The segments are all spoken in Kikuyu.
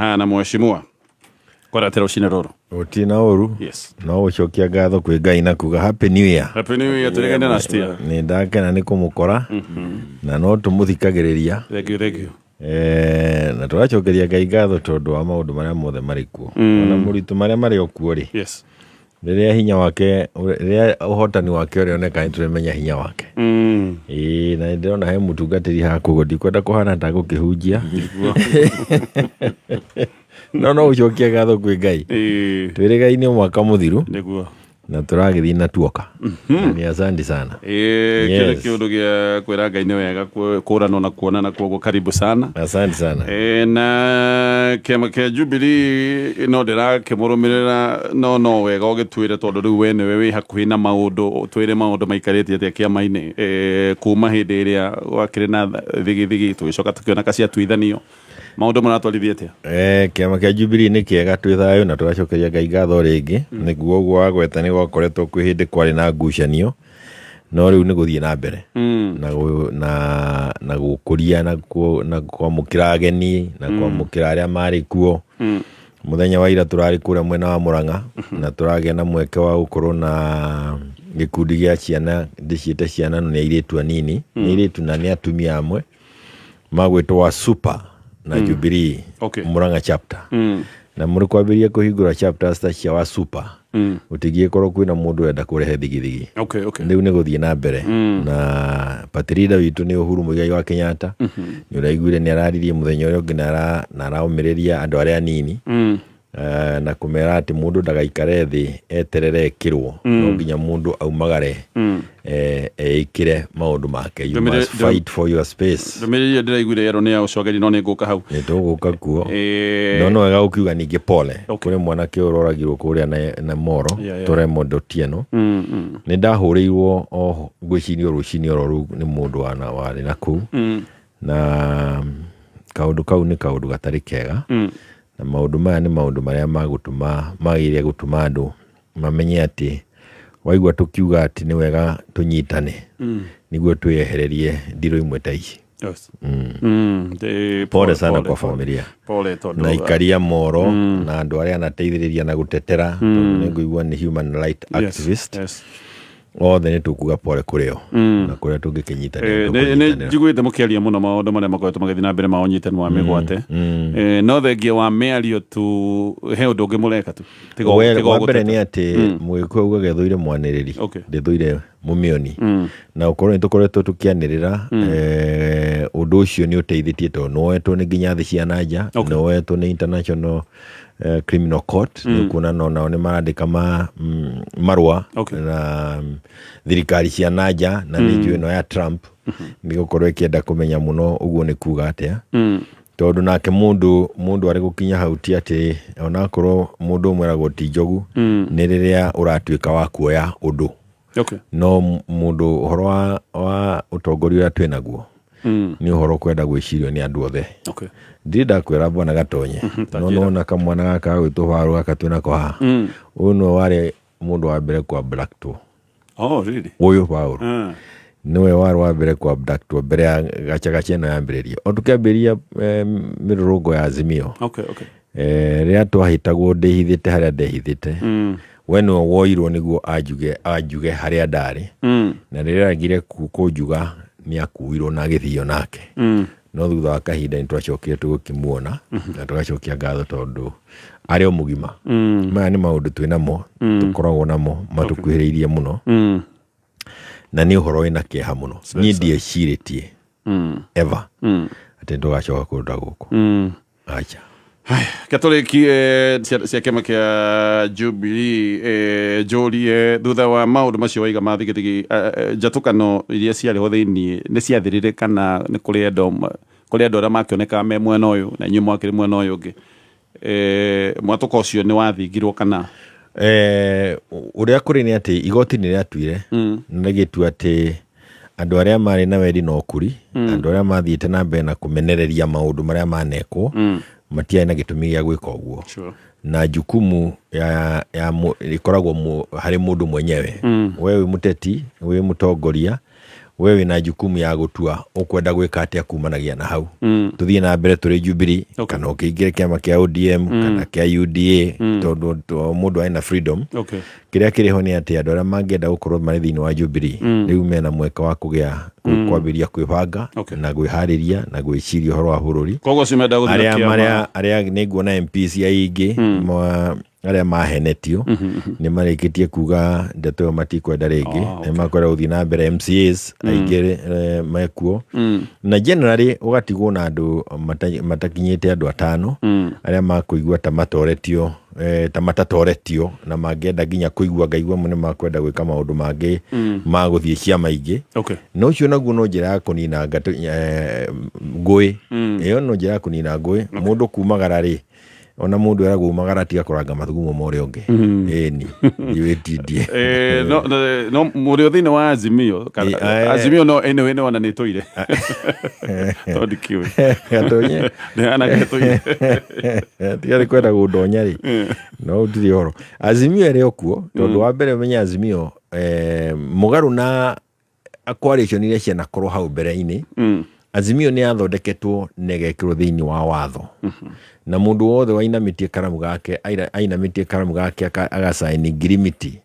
Na mheshimiwa kwaratĩra rũcinĩ rũrũ. Gũtirĩ na ũru. No gũcokia ngatho kwĩ Ngai na kuga happy new year. Happy new year, tũrĩgaine last year. Nĩ ndakena nĩ kũmũkora na no tũmũthikagĩrĩria. Thank you, thank you. Na tũracokeria Ngai ngatho tondũ wa maũndũ marĩa mothe marĩ kuo. Ona moritũ marĩa marĩ o kuo rĩ. Rĩrĩa hinya wake, rĩrĩa ũhotani wake ũrĩoneka nĩ tũrĩmenya hinya wake. Ĩĩ, na nĩndĩrona he mũtungatĩri haha koguo ndikwenda kũhana ta gũkĩhunjia. No no ũcokie ngatho kwĩ Ngai. Twĩrĩgaine mwaka mũthiru. Na tũragĩthiĩ na tuoka. Na nĩ asante sana. Kĩu nĩ kĩũndũ gĩa kwĩra Ngai nĩ wega kũranwo na kuonana, koguo karibu sana. Asante sana. Na kĩama kĩa Jubilee no ndĩrakĩmũrũmĩrĩra, no wega ũgĩtwĩre tondũ rĩu we nĩwe wĩ hakuhĩ na maũndũ, ũtwĩre maũndũ maikarĩte atĩa kĩama-inĩ kuma hĩndĩ ĩrĩa gwakĩrĩ na thigithigi tũgĩcoka tũkĩona kaciatuithanio. Maũndũ maratwarithia atĩa? Kĩama kĩa Jubilee nĩ kĩega, twĩ thayũ na tũgacokeria Ngai ngatho rĩngĩ. Nĩguo ũguo wagweta nĩ gwakoretwo kwĩ hĩndĩ kwarĩ na ngucanio, no rĩu nĩ gũthiĩ na mbere na gũkũria na kwamũkĩra ageni na kwamũkĩra arĩa marĩ kuo. Mũthenya wa ira tũrarĩ kũrĩa mwena wa Murang'a na tũragĩa na mweke wa gũkorwo na gĩkundi gĩa ciana, ndĩciĩte ciana no nĩ airĩtu anini, nĩ airĩtu na nĩ atumia amwe magwĩtwo wa Super na Jubilee Murang'a chapter. Na mũrĩ kwambĩrĩria kũhingũra chapters ta cia wa Super, gũtingĩgĩkorwo kwĩna mũndũ ũrenda kũrehe thigithigi. Rĩu nĩ gũthiĩ na mbere. Na party leader witũ nĩ Uhuru Muigai wa Kenyatta. Nĩ ũraiguire nĩ araririe mũthenya ũrĩa ũngĩ na araũmĩrĩria andũ arĩa anini. Na kũmera atĩ mũndũ ndagaikare thĩ eterere ekĩrwo. No nginya mũndũ aumagare, eĩkĩre maũndũ make. You must fight for your space. Ndũmĩrĩri ĩyo ndĩraiguire yerwo nĩ ya ũcogeri, no nĩ ngũka hau. Nĩ tũgũka kuo. No no wega gũkiuga ningĩ pole. Kũrĩ mwanake ũroragirwo kũrĩa na Moro, Raymond Otieno. Nĩ ndahũrĩirwo o ngwĩciria rũcinĩ oro rũu nĩ mũndũ warĩ na kũu. Na kaũndũ kau nĩ kaũndũ gatarĩ kega. Na maũndũ maya nĩ maũndũ marĩa magĩrĩire gũtũma andũ mamenye atĩ waigua tũkiuga atĩ nĩ wega tũnyitane nĩguo twĩyehererie ndirũ imwe ta ici. Pole sana kwa familia. Pole tondũ na ikaria Moro na andũ arĩa anateithĩrĩria na gũtetera, tondũ nĩ ngũigua nĩ human right activist. Othe nĩ tũkuga pole kũrĩ o na kũrĩa tũngĩkĩnyitanĩra, nĩ njiguĩte mũkĩaria mũno maũndũ marĩa makoretwo magĩthiĩ na mbere ma ũnyitani wa mĩgwate. No thengia wa mĩario tu, he ũndũ ũngĩ mũreka tu? Wa mbere nĩ atĩ mũgĩkũyũ augaga ĩthũire mwanĩrĩri, ndĩthũire mũmĩoni. Na ũkorwo nĩ tũkoretwo tũkĩanĩrĩra, ũndũ ũcio nĩ ũteithĩtie tondũ nĩ woetwo nĩ nginya thĩ cia na nja, nĩ woetwo nĩ International Criminal Court. Nĩ ũkuona no nao nĩ marandĩka marũa na thirikari cia na nja, na nĩ njũĩ ĩno ya Trump nĩ gũkorwo ĩkĩenda kũmenya mũno ũguo nĩ kuga atĩa, tondũ nake mũndũ arĩ gũkinya hau ti atĩ onakorwo mũndũ ũmwe eragwo ti njogu, nĩ rĩrĩa ũratuĩka wa kuoya ũndũ. No mũndũ ũhoro wa ũtongoria ũrĩa twĩnaguo nĩ ũhoro kwenda gwĩcirio nĩ andũ othe. Ndirĩ ndakwĩra bwana Gatonye, no nona kamwana gaka gagwĩtwo Waru gaka twĩnako haha, ũyũ nĩwe warĩ mũndũ wa mbere kwa abductwo. Oh, really? Ũyũ Paul nĩwe warĩ wa mbere kwa abductwo mbere ya gacagaca ĩno yambĩrĩria, o tũkĩambĩrĩria mĩrũrũngo ya Azimio. Rĩrĩa twahĩtagwo ndĩhithĩte harĩa ndehithĩte, we nĩwe woirwo nĩguo anjuge harĩa ndarĩ. Na rĩrĩa aragire kũnjuga, nĩ akuirwo na agĩthio nake. No thutha wa kahinda nĩ twacokire tũgĩkĩmuona na tũgacokia ngatho tondũ arĩ o mũgima. Maya nĩ maũndũ twĩ namo, tũkoragwo namo matũkuhĩrĩirie mũno. Na nĩ ũhoro wĩna kĩeha mũno. Niĩ ndiecirĩtie ever atĩ nĩtũgacoka kũndũ ta gũkũ. Acha. Katoliki cia kĩama kĩa Jubilee, njũrie thutha wa maũndũ macio waiga ma thigithigi, njatũkano iria ciarĩ ho thĩiniĩ nĩ ciathirire, kana nĩ kũrĩ andũ arĩa makĩonekaga me mwena ũyũ na inyuĩ mwakĩrĩ mwena ũyũ ũngĩ, mwatũka ũcio nĩ wathingirwo kana? Ũrĩa kũrĩ nĩ atĩ igoti nĩ rĩatuire na rĩgĩtua atĩ andũ arĩa marĩ na wendi na ũkuri, andũ arĩa mathiĩte na mbere na kũmenereria maũndũ marĩa manekwo, matiarĩ na gĩtũmi gĩa gwĩka ũguo. Na jukumu ya ĩkoragwo harĩ mũndũ mwenyewe. We wĩ mũteti, wĩ mũtongoria, We wĩna jukumu ya gũtua ũkwenda gwĩka atĩa kumanagia na hau. Tũthiĩ na mbere tũrĩ Jubilee kana ũkĩingĩre kĩama kĩa ODM kana kĩa UDA, tondũ mũndũ arĩ na freedom. Kĩrĩa kĩrĩ ho nĩ atĩ andũ arĩa mangĩenda gũkorwo marĩ thĩinĩ wa Jubilee rĩu mena mweke wa kũgĩa kwambĩrĩria kwĩbanga na kwĩharĩria na gwĩciria ũhoro wa bũrũri. Koguo acio menda gũthiĩ na Arĩa kĩama. Arĩa nĩ nguona MPs aingĩ arĩa mahenetio nĩ marĩkĩtie kuga ndeto ĩyo matikwenda rĩngĩ. Nĩ makwenda gũthiĩ na mbere. MCAs aingĩ mekuo na generally ũgatigwo na andũ matakinyĩte andũ 5 arĩa makũigua ta matoretio, ta matatoretio, na mangĩenda nginya kũigua ngaigua nĩ makwenda gwĩka maũndũ mangĩ ma gũthiĩ ciama ingĩ. No ũcio naguo no njĩra ya kũnina ngũĩ. Ĩyo no njĩra ya kũnina ngũĩ. Mũndũ kumagara rĩ, ona mũndũ eragwo umagara tiga kũranga mathugumo ma ũrĩa ũngĩ. Ĩni wĩtindie. No mũrĩ o thĩinĩ wa Azimio kana Azimio no anyway nĩ wona nĩ tũire tondũ ndikĩũĩ. Gatonye. Nĩ hana getũire. Tiga nĩ kwenda gũndonya rĩ, no ndirĩ ũhoro. Azimio ĩrĩ o kuo, tondũ wa mbere ũmenye Azimio mũgarũ na coalition iria cianakorwo hau mbere-inĩ, Azimio nĩ yathondeketwo na ĩgekĩrwo thĩinĩ wa watho, na mũndũ wothe wainamĩtie karamu gake ainamĩtie karamu gake agacaini ngirimiti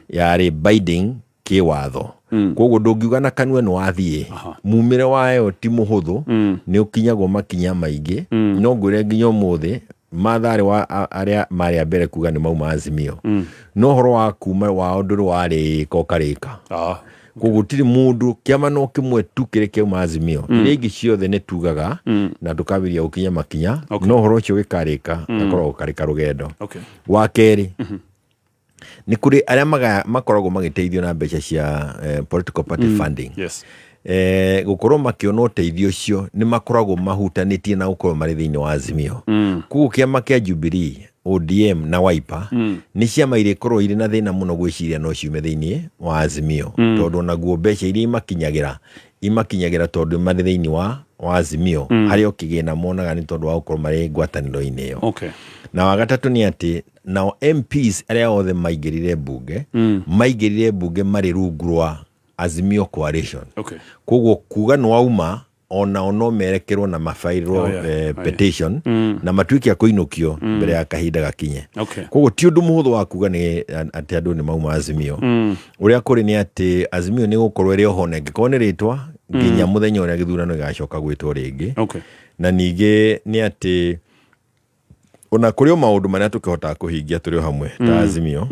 yarĩ binding kĩwatho. Koguo ndũngiuga na kanua nĩ wathiĩ. Mumĩre wayo ti mũhũthũ, nĩ ũkinyagwo makinya maingĩ. No ngwĩre nginya ũmũthĩ Matharĩ wa arĩa marĩ a mbere kuga nĩ mauma Azimio, no ũhoro wa kuma wao ndũrĩ warĩka ũkarĩka. Koguo gũtirĩ mũndũ, kĩama no kĩmwe tu kĩrĩa kĩauma Azimio. Iria ingĩ ciothe nĩ tugaga na tũkambĩrĩria gũkinya makinya, no ũhoro ũcio ũgĩkarĩka gakoragwo karĩ karũgendo. Wa kerĩ, nĩ kũrĩ arĩa makoragwo magĩteithio na mbeca cia political party funding. Gũkorwo makĩona ũteithio ũcio nĩ makoragwo mahutanĩtie na gũkorwo marĩ thĩinĩ wa Azimio. Koguo kĩama kĩa Jubilee, ODM na Wiper nĩ ciama irĩkorwo irĩ na thĩna mũno gwĩciria no ciume thĩinĩ wa Azimio, tondũ onaguo mbeca iria imakinyagĩra imakinyagĩra tondũ marĩ thĩinĩ wa Azimio, harĩa o kĩgĩna monaga nĩ tondũ wa gũkorwo marĩ ngwatanĩro-inĩ ĩyo. Na wa gatatũ nĩ atĩ nao MPs arĩa othe maingĩrire mbunge, maingĩrire mbunge marĩ rungu rwa Azimio coalition. Koguo kuga nĩ wauma, onao no merekerwo na mabairwo petition na matuĩke a kũinũkio mbere ya kahinda gakinye. Koguo ti ũndũ mũhũthũ wa kuga nĩ atĩ andũ nĩ mauma Azimio. Ũrĩa kũrĩ nĩ atĩ Azimio nĩ gũkorwo ĩrĩ oho na ĩngĩkorwo nĩ rĩtwa nginya mũthenya ũrĩa gĩthurano gĩgacoka gwĩtwo rĩngĩ. Na ningĩ nĩ atĩ ona kũrĩ o maũndũ marĩa tũkĩhotaga kũhingia tũrĩ o hamwe ta Azimio,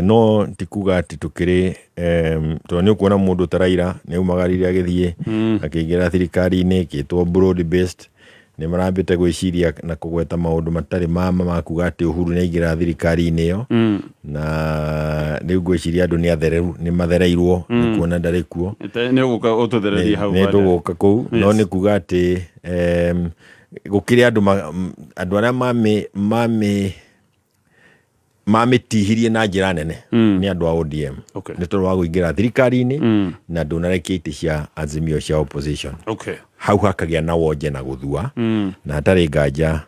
no ti kuga atĩ tũkĩrĩ tondũ nĩ ũkuona mũndũ ta Raila nĩ aumagarire agĩthiĩ akĩingĩra thirikari-inĩ ĩkĩtwo broad based. Nĩ marambĩte gwĩciria na kũgweta maũndũ matarĩ ma ma kuga atĩ Uhuru nĩ aingĩra thirikari-inĩ ĩyo, na rĩu ngwĩciria andũ nĩ athereru, nĩ mathereirwo nĩ kuona ndarĩ kuo. Nĩ ũgũka ũtũthererie hau Nĩ baadaye. Tũgũka kũu, no nĩ kuga atĩ gũkĩrĩ andũ andũ arĩa mamĩtihirie na njĩra nene nĩ andũ a ODM nĩ tondũ wa kũingĩra thirikari-inĩ na ndũnarekia itĩ cia Azimio cia opposition. Hau hakagĩa na wonje na gũthua, na hatarĩ nganja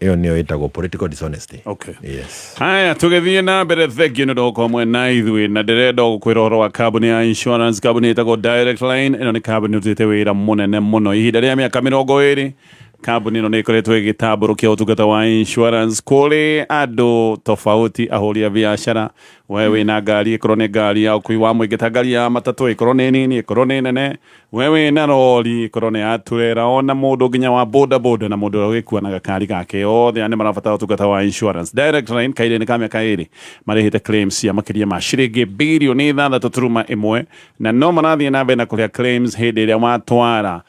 ĩyo nĩyo ĩtagwo political dishonesty. Yes. Haya, tũgĩthiĩ na mbere, thengio nĩ ũndũ wa gũkorwo mwena ithuĩ, na ndĩrenda gũkwĩra ũhoro wa kambuni ya insurance, kambuni ĩtagwo Direct Line. Ĩno nĩ kambuni ĩrutĩte wĩra mũnene mũno ihinda rĩa mĩaka 20. Kambuni ĩno nĩ ĩkoretwo ĩgĩtambũrũkia ũtungata wa insurance kũrĩ andũ tofauti, ahũri a biacara. We wĩna ngari, ĩkorwo nĩ ngari ya ũkui wa mũingĩ ta ngari ya matatũ, ĩkorwo nĩ nini, ĩkorwo nĩ nene, we wĩna rori, ĩkorwo nĩ ya turera, ona mũndũ nginya wa boda boda na mũndũ ũrĩa ũgĩkua na gakari gake, othe nĩ marabatara ũtungata wa insurance. Direct Line kahinda-inĩ ka mĩaka 2 marĩhĩte claims cia makĩria ma ciringi birioni 6.1, na no marathiĩ na mbere na kũrĩha claims hĩndĩ ĩrĩa watwara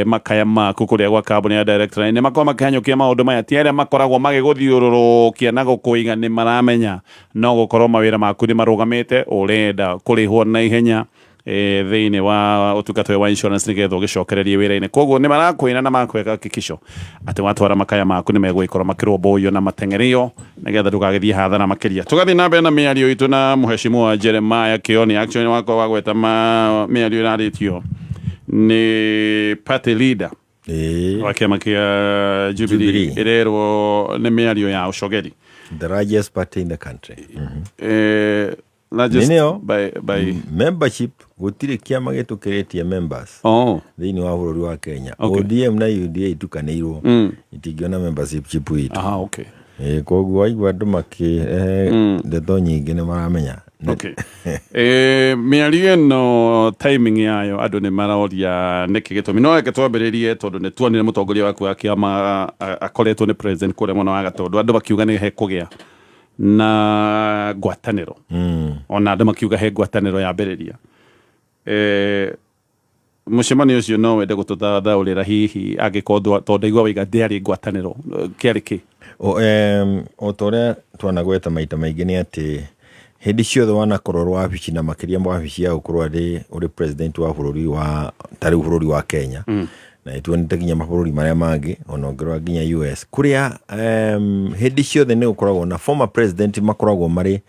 makaya maku kũrĩa gwa kambuni ya Direct Line. Nĩ makoragwo makĩhanyũkia maũndũ maya, ti arĩa makoragwo magĩgũthiũrũrũkia na gũkũiga, nĩ maramenya no gũkorwo mawĩra maku nĩ marũgamĩte, ũrenda kũrĩhwo na ihenya thĩinĩ wa ũtungata ũyũ wa insurance nĩgetha ũgĩcokererie wĩra-inĩ. Koguo nĩ marakwĩra na makwĩka hakikisho atĩ watwara makaya maku nĩ megũgĩkorwo makĩrũmbũiyo na mateng'erio nĩgetha ndũgagĩthiĩ hathara makĩria. Tũgathiĩ na mbere na mĩario itũ na mũheshimiwa Jeremiah Kioni. Actually wakwa wagweta mĩario ĩrarĩtio nĩ party leader wa kĩama kĩa Jubilee, Jubilee. ĩrerwo nĩ mĩario ya ũcogeri. The largest party in the country. Largest Nĩ nĩo. by Membership, gũtirĩ kĩama gĩtũkĩrĩtie members thĩinĩ wa bũrũri wa Kenya. ODM na UDA itukanĩirwo itingĩona membership chip itũ. Aha, okay. Ĩ, koguo waigua andũ makĩrehe ndeto nyingĩ nĩ maramenya. Okay. Mĩario ĩno, timing yayo, andũ nĩ maroria nĩkĩ gĩtũmi. No reke twambĩrĩrie, tondũ nĩ tuonire mũtongoria waku wa kĩama akoretwo nĩ president kũrĩa mwena wa Gatũndũ, andũ makiuga nĩ hekũgĩa na ngwatanĩro, ona andũ makiuga he ngwatanĩro yambĩrĩria. Mũcemanio ũcio, no wende gũtũthathaũrĩra hihi, angĩkorwo tondũ ndaigua waiga ndĩarĩ ngwatanĩro, kĩarĩ kĩ? O ta ũrĩa twanagweta maita maingĩ, nĩ atĩ hĩndĩ ciothe wanakorwo ũrĩ wabici, na makĩria wabici ya gũkorwo arĩ ũrĩ president wa bũrũri wa ta rĩu bũrũri wa Kenya, na nĩtuonete nginya mabũrũri marĩa mangĩ, ona ũngĩrora nginya US kũrĩa hĩndĩ ciothe nĩ gũkoragwo na former president, makoragwo marĩ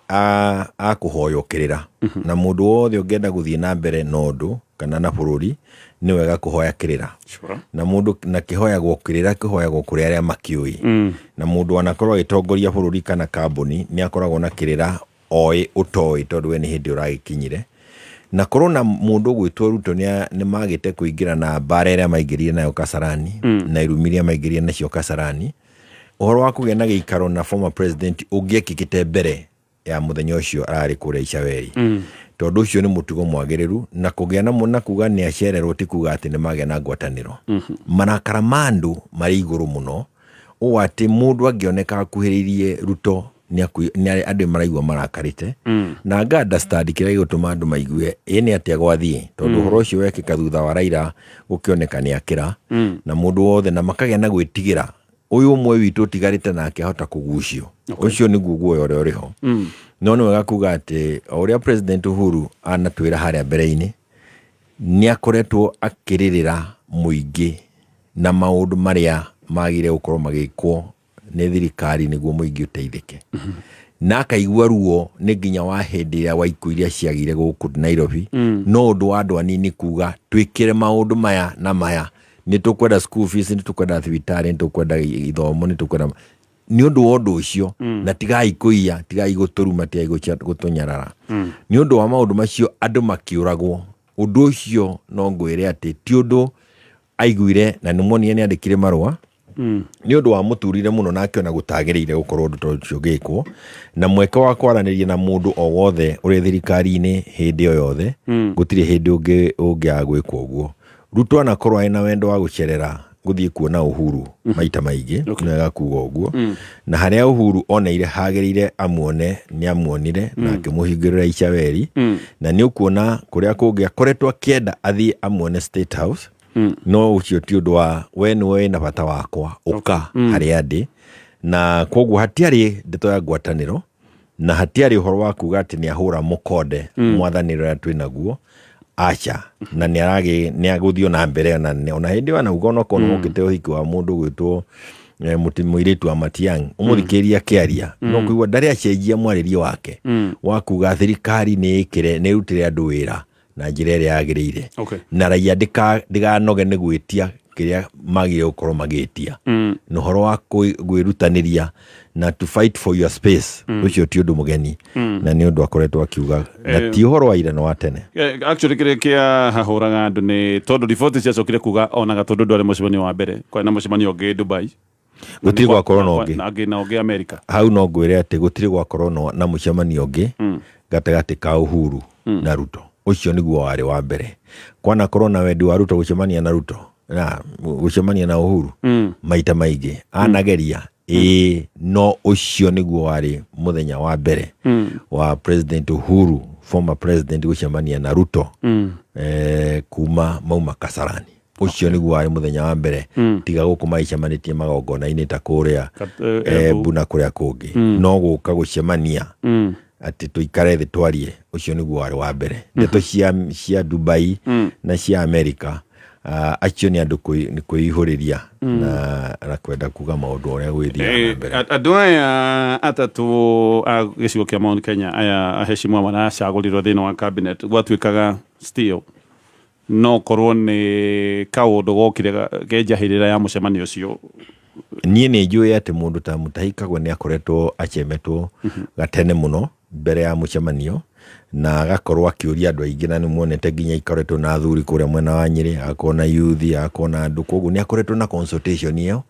a kũhoywo kĩrĩra, na mũndũ wothe ũngĩenda gũthiĩ na mbere na ũndũ kana na bũrũri, nĩ wega kũhoya kĩrĩra. Na mũndũ na kĩhoyagwo kĩrĩra kĩhoyagwo kũrĩ arĩa makĩũĩ, na mũndũ anakorwo agĩtongoria bũrũri kana kambuni nĩ akoragwo na kĩrĩra oĩ ũtoĩ, tondũ we nĩ hĩndĩ ũragĩkinyire. Na korwo na mũndũ ũgwĩtwo Ruto nĩ magĩte kũingĩra na mbara ĩrĩa maingĩrire nayo Kasarani, na irumi iria maingĩrire nacio Kasarani, ũhoro wa kũgĩa na gĩikaro na former president ũngĩekĩkĩte mbere ya mũthenya ũcio ararĩ kũrĩa Icaweri, tondũ ũcio nĩ mũtugo mwagĩrĩru. Na kũgĩa na kuga nĩ acererwo ti kuga atĩ nĩ magĩa na ngwatanĩro. Marakara ma andũ marĩ igũrũ mũno ũũ atĩ mũndũ angĩoneka akuhĩrĩirie Ruto nĩ andũ maraigua marakarĩte, na nga understand kĩrĩa gĩgũtũma andũ maigue ĩ nĩ atĩa gwathiĩ, tondũ ũhoro ũcio wekĩka thutha wa Raila gũkĩoneka nĩ akĩra na mũndũ wothe, na makagĩa na gwĩtigĩra ũyũ ũmwe witũ ũtigarĩte nake ahota kũgucio. Ũcio nĩguo guoya ũrĩa ũrĩ ho. No nĩ wega kuga atĩ o ũrĩa President Uhuru anatwĩra harĩa mbere-inĩ, nĩ akoretwo akĩrĩrĩra mũingĩ na maũndũ marĩa magĩrĩire gũkorwo magĩkwo nĩ thirikari nĩguo mũingĩ ũteithĩke, na akaigua ruo nĩ nginya wa hĩndĩ ĩrĩa wa ikuũ iria ciagĩire gũkũ Nairobi. No ũndũ wa andũ anini kuga twĩkĩre maũndũ maya na maya, nĩ tũkwenda school fees, nĩ tũkwenda thibitarĩ, nĩ tũkwenda ithomo, nĩ tũkwenda nĩ ũndũ wa ũndũ ũcio, na tigai kũiya, tigai gũtũruma, tigai gũtũnyarara. Nĩ ũndũ wa maũndũ macio andũ makĩũragwo, ũndũ ũcio no ngwĩre atĩ ti ũndũ aiguire, na nĩ monire nĩ andĩkire marũa, nĩ ũndũ wa mũturire mũno, na akĩona gũtagĩrĩire gũkorwo ũndũ ta ũcio ũgĩkwo, na mweke wa kwaranĩria na mũndũ o wothe ũrĩ thirikari-inĩ hĩndĩ o yothe, gũtirĩ hĩndĩ ũngĩaga gwĩkwo ũguo. Ruto anakorwo arĩ na wendo wa gũcerera gũthiĩ kuona Uhuru maita maingĩ, nĩ wega kuga ũguo, na harĩa Uhuru oneire hagĩrĩire amuone nĩ amuonire na akĩmũhingũrĩra Icaweri, na nĩ ũkuona kũrĩa kũngĩ akoretwo akĩenda athiĩ amuone State House, no ũcio ti ũndũ wa we, nĩwe wĩna bata wakwa, ũka harĩa ndĩ. Na koguo hatiarĩ ndeto ya ngwatanĩro, na hatiarĩ ũhoro wa kuga atĩ nĩ ahũra mũkonde mwathani ũrĩa twĩ naguo, aca. Na nĩ aragĩ nĩ agũthiĩ na mbere, ona hĩndĩ ĩyo anauga onokorwo nĩ wokĩte ũhiki wa mũndũ gwĩtwo mũirĩtu wa Matiang'i, ũmũthikĩrĩrie akĩaria, no kũigua ndarĩ acenjia mwarĩrie wake wa kuga thirikari nĩ ĩkĩre, nĩ ĩrutĩre andũ wĩra na njĩra ĩrĩa yagĩrĩire, na raia ndĩkanoge nĩ gwĩtia kĩrĩa magĩrĩire gũkorwo magĩtia, na ũhoro wa kwĩrutanĩria na to fight for your space, ũcio ti ũndũ mũgeni, na nĩ ũndũ akoretwo akiuga, na ti ũhoro wa ira, nĩ wa tene. Actually kĩrĩa kĩahahũraga andũ nĩ tondũ riboti ciacokire kuga ona Gatũndũ ndwarĩ mũcemanio wa mbere, kwarĩ na mũcemanio ũngĩ Dubai. Gũtirĩ gwakorwo na ũngĩ. Na ũngĩ na ũngĩ America. Hau no ngwĩre atĩ gũtirĩ gwakorwo na mũcemanio ũngĩ gatagatĩ ka Uhuru na Ruto. Ũcio nĩguo warĩ wa mbere. Kwanakorwo na wendi wa Ruto gũcemania na Ruto na gũcemania na Uhuru maita maingĩ, anageria ĩĩ, no ũcio nĩguo warĩ mũthenya wa mbere wa President Uhuru, former president, gũcemania na Ruto kuma mauma Kasarani. Ũcio nĩguo warĩ mũthenya wa mbere, tiga gũkũ magĩcemanĩtie magongona-inĩ ta kũrĩa Embu. Embu na kũrĩa kũngĩ, no gũka gũcemania atĩ tũikare thĩ twarie, ũcio nĩguo warĩ wa mbere. Ndeto cia Dubai na cia America, acio nĩ andũ nĩ kwĩihũrĩria na kwenda kuga maũndũ ũrĩa gwĩthiaga na mbere. Andũ aya atatũ a gĩcigo kĩa Mount Kenya, aya aheshimiwa maracagũrirwo thĩinĩ wa cabinet, gwatuĩkaga still no korwo nĩ kaũndũ gokire kenjahĩrĩra ya mũcemanio ũcio. Niĩ nĩ njũĩ atĩ mũndũ ta Mutahi Kagwe nĩ akoretwo acemetwo gatene mũno. Mbere ya mũcemanio na agakorwo akĩũria andũ aingĩ, na nĩ muonete nginya ikoretwo na athuri kũrĩa mwena wa Nyĩrĩ, agakorwo na youth, agakorwo na andũ. Koguo nĩ akoretwo na consultation ĩyo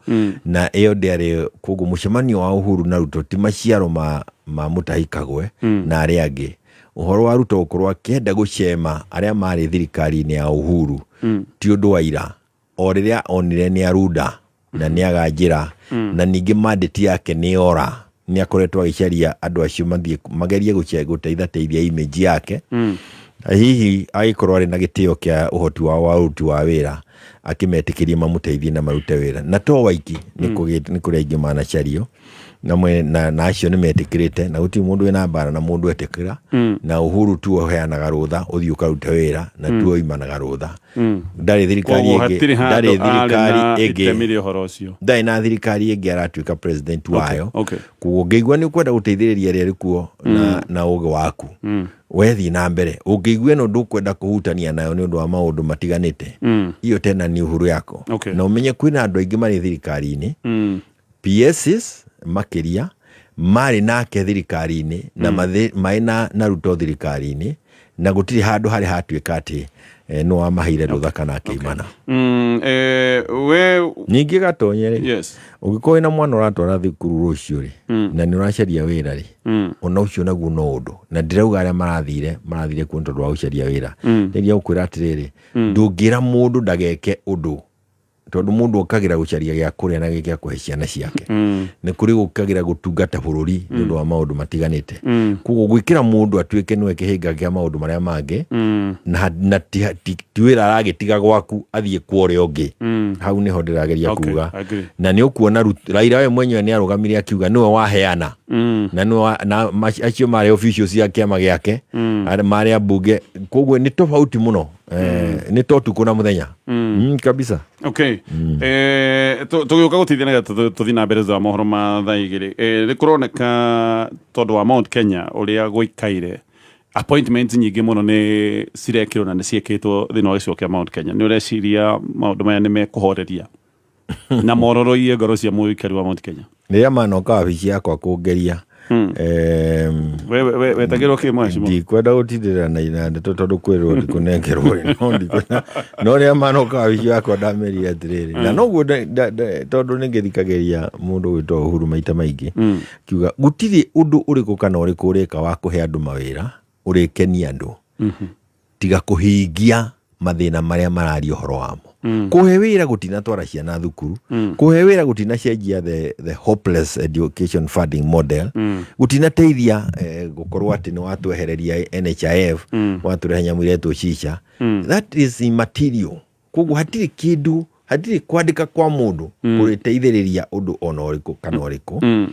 na ĩyo ndĩarĩ. Koguo mũcemanio wa Uhuru na Ruto ti maciaro ma Mutahi Kagwe na arĩa angĩ. Ũhoro wa Ruto gũkorwo akĩenda gũcema arĩa marĩ thirikari-inĩ ya Uhuru ti ũndũ wa ira. O rĩrĩa onire nĩ arunda na nĩ aga njĩra na ningĩ mandate yake nĩ yora, nĩ akoretwo agĩcaria andũ acio mathiĩ magerie gũteithateithia image yake. Hihi agĩkorwo arĩ na gĩtĩo kĩa ũhoti wao wa ũruti wa wĩra, akĩmetĩkĩrie mamũteithie na marute wĩra. Na to Waiki, nĩ kũrĩ aingĩ manacario na acio nĩ metĩkĩrĩte, na gũtirĩ mũndũ wĩna mbara na mũndũ etĩkĩra. Na Uhuru tuo ũheanaga rũtha ũthiĩ ũkarute wĩra, na tuo imanaga rũtha. Ndarĩ thirikari Koguo ĩngĩ, hatirĩ ndarĩ handũ arĩ thirikari na itemi ĩngĩ, rĩa ũhoro ũcio. Ndarĩ na thirikari ĩngĩ aratuĩka president wayo. Koguo ũngĩigua nĩ ũkwenda gũteithĩrĩria arĩa ĩrĩ na ũgĩ waku, wethiĩ na mbere. Ũngĩigua ĩno ndũkwenda kũhutania nayo nĩ ũndũ wa maũndũ matiganĩte, hiyo tena ni uhuru yako. Na ũmenye kwĩna andũ aingĩ marĩ thirikari-inĩ, PSs makĩria, marĩ nake thirikari-inĩ na marĩ na Ruto thirikari-inĩ, na gũtirĩ handũ harĩ hatuĩka atĩ nĩ wamaheire rũtha kana akĩimana. We Ningĩ Gatonye rĩ, ũngĩkorwo wĩna mwana ũratwara thukuru rũciũ rĩ, na nĩ ũracaria wĩra rĩ, ona ũcio naguo no ũndũ. Na ndĩrauga arĩa marathire kuo nĩ tondũ wa gũcaria wĩra. Nĩria gũkwĩra atĩrĩrĩ, ndũngĩra mũndũ ndageke ũndũ, tondũ mũndũ okagĩra gũcaria gĩa kũrĩa na gĩa kũhe ciana ciake. Nĩ kũrĩ gũkagĩra gũtungata bũrũri nĩ ũndũ wa maũndũ matiganĩte. Koguo gwĩkĩra mũndũ atuĩke nĩwe kĩhĩnga kĩa maũndũ marĩa mangĩ, na ti wĩra aragĩtiga gwaku athiĩ kwa ũrĩa ũngĩ, hau nĩho ndĩrageria kuga. Agree. Na nĩ ũkuona Raila we mwenyewe nĩ arũgamire akiuga nĩwe waheana, na nĩwe na acio marĩ officials cia kĩama gĩake, arĩa marĩ ambunge. Koguo nĩ tofauti mũno, nĩ ta ũtukũ na mũthenya kabisa. Okay, tũgĩũka gũteithia nĩgetha tũthiĩ na mbere thutha wa mohoro ma thaa 2. Nĩ kũroneka tondũ wa Mount Kenya ũrĩa gũikaire, appointments nyingĩ mũno nĩ cirekĩrwo na nĩ ciĩkĩtwo thĩinĩ wa gĩcigo kĩa Mount Kenya. Nĩ ũreciria maũndũ maya nĩ mekũhoreria na mororoie ngoro cia mũikari wa Mount Kenya? Rĩrĩa manoka wabici yakwa kũngeria, We wetagĩrwo kĩ, mheshimiwa? Ndikwenda gũtindĩrĩra na ndeto tondũ kwĩrwo ndikũnengerwo rĩ, no ndikwenda. No rĩrĩa manoka wabici yakwa, ndamerire atĩrĩrĩ, na noguo tondũ nĩ ngĩthikagĩria mũndũ gwĩtwo Uhuru maita maingĩ kiuga gũtirĩ ũndũ ũrĩkũ kana ũrĩkũ ũrĩka wa kũhe andũ mawĩra ũrĩkenia andũ tiga kũhingia mathĩna marĩa mararia ũhoro wamo. Kũhe wĩra gũtinatwara ciana thukuru, kũhe wĩra gũtinacenjia the hopeless education funding model, gũtinateithia gũkorwo atĩ nĩ watwehereria NHIF, watũrehe nyamũ iretwo SHA. That is immaterial. Koguo hatirĩ kĩndũ, hatirĩ kwandĩka kwa mũndũ kũrĩteithĩrĩria ũndũ ona ũrĩkũ kana ũrĩkũ.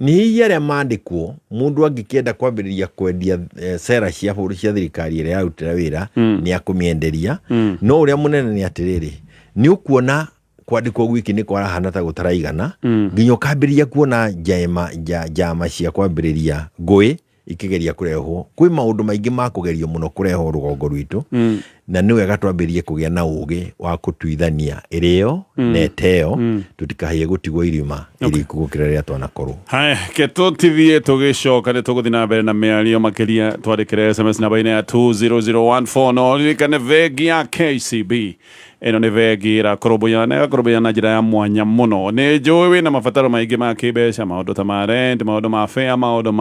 Nĩ hihi arĩa mandĩkwo, mũndũ angĩkĩenda kwambĩrĩria kwendia sera cia bũrũri, cia thirikari ĩrĩa yarutĩra wĩra, nĩ akũmĩenderia. No ũrĩa mũnene nĩ atĩrĩrĩ, nĩ ũkuona kwandĩkwo gwiki nĩ kwarahana ta gũtaraigana, nginya ũkambĩrĩria kuona njama cia kwambĩrĩria ngũĩ ikĩgeria kũrehwo. Kwĩ maũndũ maingĩ ma kũgerio mũno kũrehwo rũgongo rwitũ, na nĩ wega twambĩrĩrie kũgĩa na ũgĩ wa kũtuithania ĩrĩo na ĩteo, tũtikahĩe gũtigwo irima iriku gũkĩra rĩrĩa twanakorwo. Haya, ke tũtithie, tũgĩcoka nĩ tũgũthiĩ na mbere na mĩario makĩria. Twandĩkĩre SMS namba-inĩ ya 20014. No ririkane bengi ya KCB ĩno nĩ bengi ĩrakũrũmbũiya na ĩgakũrũmbũiya na njĩra ya mwanya mũno. Nĩ njũĩ wĩna mabataro maingĩ ma kĩmbeca, maũndũ ta ma rent, maũndũ ma fare, maũndũ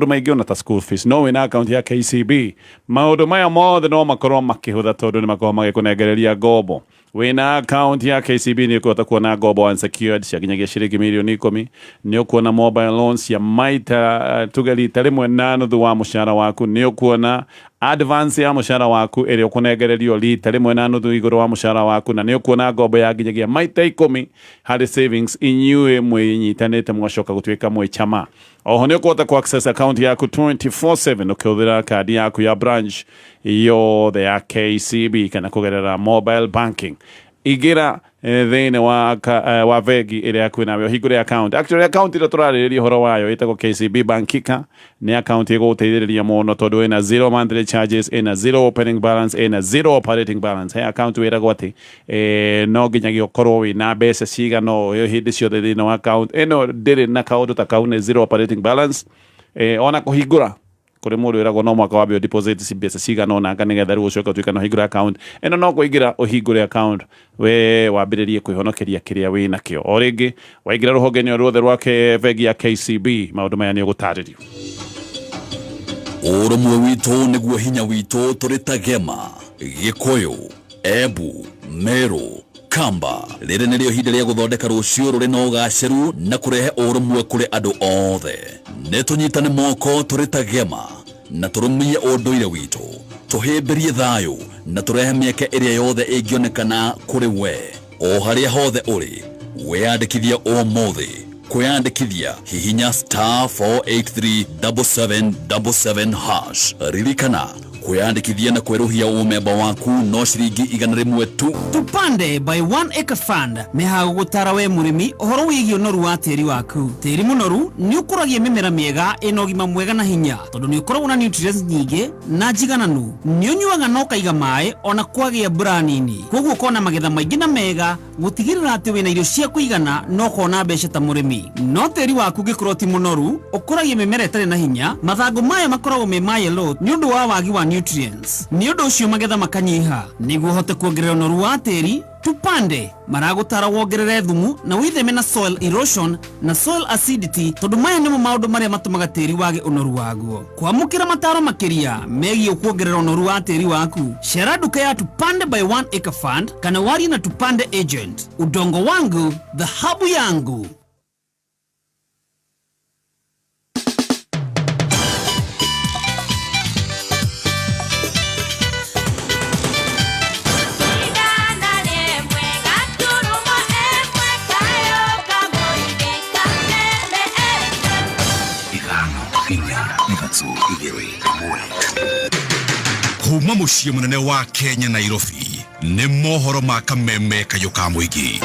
maingĩ, ona ta school fees. No wĩna akaunti ya KCB, maũndũ maya mothe no makorwo makĩhũtha, tondũ nĩ makorwo magĩkũnengereria ngombo. Wĩna akaunti ya KCB nĩ ũkũhota kuona ngombo unsecured cia nginyagia ciringi mirioni 10. Nĩ ũkuona mobile loans cia maita tuge rita rĩmwe na nuthu wa mũcara waku. Nĩ ũkuona advance ya mũcara waku ĩrĩa ũkũnengererio rita rĩmwe na nuthu igũrũ wa mũcara waku, na nĩ ũkuona ngombo ya nginyagia maita 10 harĩ savings inyuĩ mwĩnyitanĩte mũgacoka gũtuĩka mwĩ chama. Oho nĩ ũkũhota ku access account yaku 24/7 ũkĩhũthĩra kandi yaku ya branch yothe ya KCB kana kũgerera mobile banking. Ingĩra thĩinĩ wa bengi ĩrĩa hakuhĩ nawe ũhingũre account. Actually, account ĩrĩa tũrarĩrĩria ũhoro wayo ĩtagwo KCB Bankika. Nĩ account ĩgũgũteithĩrĩria mũno tondũ ĩna zero monthly charges, ĩna zero opening balance, ĩna zero operating balance. He account wĩragwo atĩ no nginyagia ũkorwo wĩna mbeca cigana ũũ hĩndĩ ciothe thĩinĩ wa account ĩno. Ndĩrĩ na kaũndũ ta kau, nĩ zero operating balance. Ona kũhingũra kũrĩ mũndũ wĩragwo no mwaka wambe deposit mbeca cigana ũna anga nĩgetha rĩu ũcoke ũtuĩke no ũhingũre account ĩno. No kũingĩra ũhingũre account, we wambĩrĩrie kwĩhonokeria kĩrĩa wĩ nakĩo. O rĩngĩ, waingĩra rũhonge-inĩ o ruothe rwake bengi ya KCB, maũndũ maya nĩ ũgũtarĩrio. Ũrũmwe witũ nĩguo hinya witũ. Tũrĩ ta Gema, Gĩkũyũ, Embu, Meru, Kamba, rĩrĩ nĩrĩo ihinda rĩa gũthondeka rũciũ rũrĩ na ũgacĩru na kũrehe ũrũmwe kũrĩ andũ othe. Nĩ tũnyitane moko tũrĩ ta Gema na tũrũmie ũndũire witũ, tũhĩmbĩrie thayũ na tũrehe mĩeke ĩrĩa yothe ĩngĩonekana kũrĩ we o harĩa hothe ũrĩ. Wĩyandĩkithie ũmũthĩ. Kwĩyandĩkithia, hihinya *4837777#. Ririkana, kwĩyandĩkithia na kwerũhia ũmemba waku no ciringi 100 tu. Tupande by One Acre Fund mehaga gũgũtara we mũrĩmi ũhoro wĩgiĩ ũnoru wa tĩri waku. Tĩri mũnoru nĩ ũkũragia mĩmera mĩega ĩna ũgima mwega na hinya, tondũ nĩ ũkoragwo na nutrients nyingĩ na njigananu. Nĩ ũnyuaga na ũkaiga maĩ ona kwagĩa mbura nini, koguo ũkona magetha maingĩ na mega, gũtigĩrĩra atĩ wĩna irio cia kũigana na ũkona mbeca ta mũrĩmi. No tĩri waku ũngĩkorwo ti mũnoru, ũkũragia mĩmera ĩtarĩ na hinya. Mathangũ mayo makoragwo me ma yellow nĩ ũndũ wa wagi wa nutrients, nĩ ũndũ ũcio magetha makanyiha. Nĩguo ũhote kuongerera ũnoru wa tĩri, Tupande maragũtara wongerere thumu na wĩtheme na soil erosion na soil acidity, tondũ maya nĩmo maũndũ marĩa matũmaga tĩri wage ũnoru waguo. Kwamũkĩra mataro makĩria megiĩ kuongerera ũnoru wa tĩri waku, cera nduka ya Tupande by One Acre Fund kana warie na Tupande agent. Udongo wangu, dhahabu yangu. 5, 4, 3, 2, 1. Kuma mũciĩ mũnene wa Kenya, Nairobi, nĩ mohoro ma Kameme kayũ ka mũingĩ.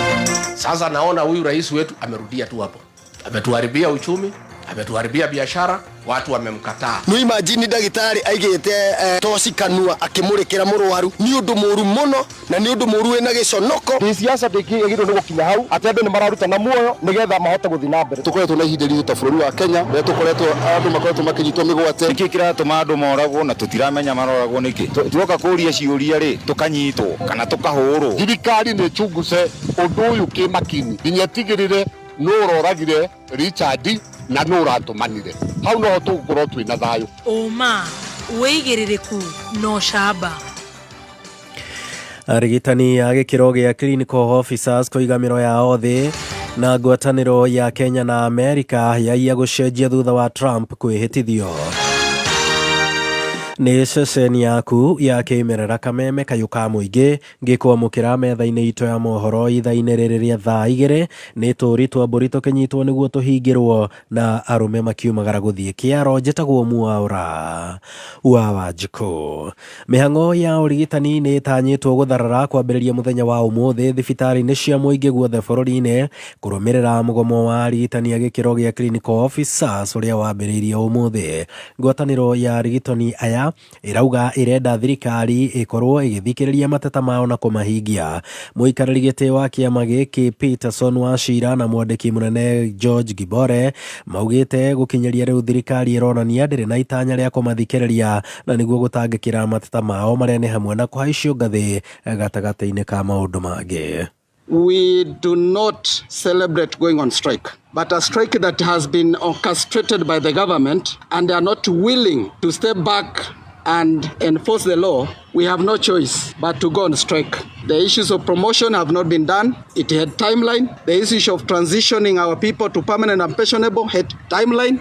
Sasa naona huyu rais wetu amerudia tu hapo, ametuharibia uchumi, ametuharibia biashara, watu wamemkataa. Nĩ imagine ndagĩtarĩ aigĩte toci kanua akĩmũrĩkĩra mũrwaru. Nĩ ũndũ mũru mũno na nĩ ũndũ mũru wĩna gĩconoko. Ndĩ siasa ndĩkĩagĩrĩirwo nĩ gũkinya hau atĩ andũ nĩ mararutana muoyo nĩgetha mahote gũthiĩ na mbere. Tũkoretwo na ihinda iritũ ta bũrũri wa Kenya, rĩrĩa tũkoretwo andũ makoretwo makĩnyitwo mĩgwate. Nĩkĩ kĩratũma andũ moragwo na tũtiramenya maroragwo nĩkĩ? Tuoka kũria ciũria rĩ, tũkanyitwo kana tũkahũrwo. Thirikari nĩ chunguce ũndũ ũyũ kĩmakini nginya ĩtigĩrĩre nũ ũroragire Richard na nũ ũratũmanire. Hau noho tũgũkorwo twĩna thayũ. Ũma, wĩigĩrĩrĩku na ũcamba. Arigitani a gĩkĩro gĩa clinical officers kũiga mĩro yao thĩ, na ngwatanĩro ya Kenya na Amerika yaiya gũcenjia thutha wa Trump kwĩhĩtithio. Nĩ ceceni yaku ya kĩmerera, Kameme kayũ ka mũingĩ, ngĩkwamũkĩra metha-inĩ itũ ya mohoro ithaa-inĩ rĩrĩ rĩa thaa 2. Nĩ tũri twa mbũri tũkĩnyitwo nĩguo tũhingĩrwo na arũme makiumagara gũthiĩ kĩaro. Njĩtagwo Mwaũra wa Wanjikũ. Mĩhang'o ya ũrigitani nĩ ĩtanyĩtwo gũtharara kwambĩrĩria mũthenya wa ũmũthĩ thibitarĩ-inĩ cia mũingĩ guothe bũrũri-inĩ, kũrũmĩrĩra mũgomo wa arigitani a gĩkĩro gĩa clinical officers ũrĩa wambĩrĩirie ũmũthĩ. Ngwatanĩro ya arigitani aya ĩrauga ĩrenda thirikari ĩkorwo ĩgĩthikĩrĩria mateta mao na kũmahingia. Mũikarĩri gĩtĩ wa kĩama gĩkĩ Peterson Wachira na mwandĩki mũnene George Gibore maugĩte gũkinyĩria rĩu thirikari ĩronania ndĩrĩ na itanya rĩa kũmathikĩrĩria na nĩguo gũtangĩkĩra mateta mao, marĩa nĩ hamwe na kũhaicio ngathĩ gatagatĩ-inĩ ka maũndũ mangĩ. We do not celebrate going on strike, but a strike that has been orchestrated by the government and they are not willing to step back and enforce the law, we have no choice but to go on strike. The issues of promotion have not been done. It had timeline. The issue of transitioning our people to permanent and pensionable had timeline.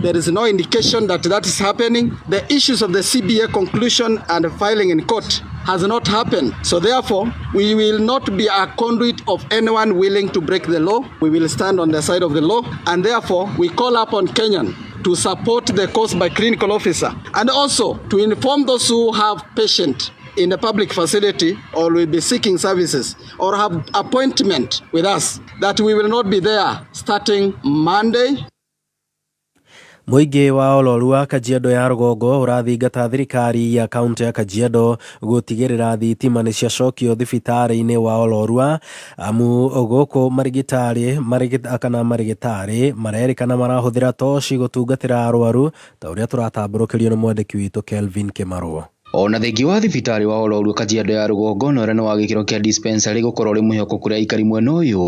There is no indication that that is happening. The issues of the CBA conclusion and filing in court has not happened. So therefore, we will not be a conduit of anyone willing to break the law. We will stand on the side of the law. And therefore, we call upon Kenyan to support the cause by clinical officer and also to inform those who have patient in a public facility or will be seeking services or have appointment with us that we will not be there starting Monday. Mũingĩ wa Olorua Kajiado ya rũgongo ũrathingata thirikari ya kaunti ya Kajiado gũtigĩrĩra thitima nĩ ciacokio thibitarĩ-inĩ wa Olorua amu gũkũ marigitari kana marigitari marerĩkana marahũthĩra toci gũtungatĩra arwaru ta ũrĩa tũratambũrũkĩrio nĩ mwandĩki witũ Kelvin Kĩmarũ. Ona thengia wa thibitarĩ wa Olorua Kajiado ya rũgongo na ũrĩa nĩ wa gĩkĩro kĩa dispensary gũkorwo ũrĩ mwĩhoko kũrĩ aikari mwena ũyũ,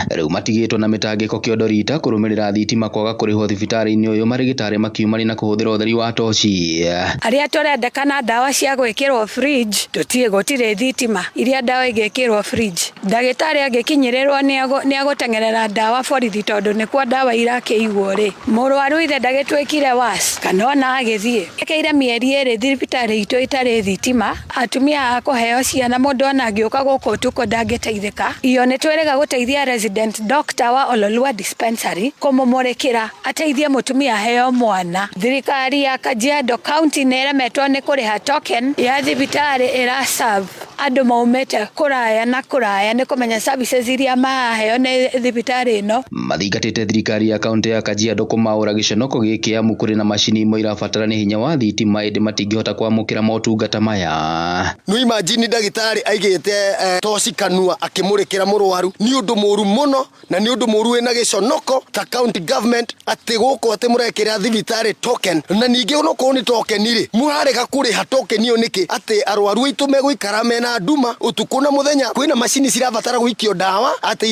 rĩu matigĩtwo na mĩtangĩko kĩondo rita kũrũmĩrĩra thitima kwaga kũrĩhwo thibitarĩ-inĩ ũyũ marigitari makiumania na kũhũthĩra ũtheri wa toci. Arĩa tũrendekana ndawa cia gwĩkĩrwo fridge tũtirĩ gũtirĩ thitima iria ndawa ingĩkĩrwo fridge. Ndagĩtarĩ angĩkinyĩrĩrwo nĩ agũteng'erera ndawa borithi tondũ nĩkuo ndawa irakĩigwo rĩ, mũrwaru ithe ndagĩtuĩkire worse kana ona agĩthiĩ. Ĩkĩire mĩeri 2 thibitarĩ itũ ĩtarĩ thitima, atumia a kũheo ciana mũndũ ona angĩũka gũkũ ũtukũ ndangĩteithĩka. Iyo nĩ twĩrĩga gũteithia resident doctor wa Ololua dispensary kũmũmũrĩkĩra ateithie mũtumia aheo mwana. Thirikari ya Kajiado County nĩ ĩremetwo nĩ kũrĩha token ya thibitarĩ ĩra serve andũ maumĩte kũraya na kũraya nĩ kũmenya services iria maraheo nĩ thibitarĩ ĩno. Mathingatĩte thirikari ya kaunti ya Kajiado kũmaũra gĩconoko gĩkĩ amu kũrĩ na macini imwe irabatara nĩ hinya wa thitima ĩndĩ matingĩhota kwamũkĩra motungata maya. No imagine ndagĩtarĩ aigĩte toci kanua akĩmũrĩkĩra mũrwaru nĩ ũndũ mũru mũno na nĩ ũndũ mũru wĩna gĩconoko ta county government atĩ gũkũ atĩ mũrekĩra thibitarĩ token na ningĩ onokorwo nĩ token rĩ mũrarega kũrĩha token ĩyo nĩkĩ atĩ arwaru aitũ megũikara mena nduma ũtukũ na mũthenya kwĩna macini cirabatara gũikio ndawa atĩ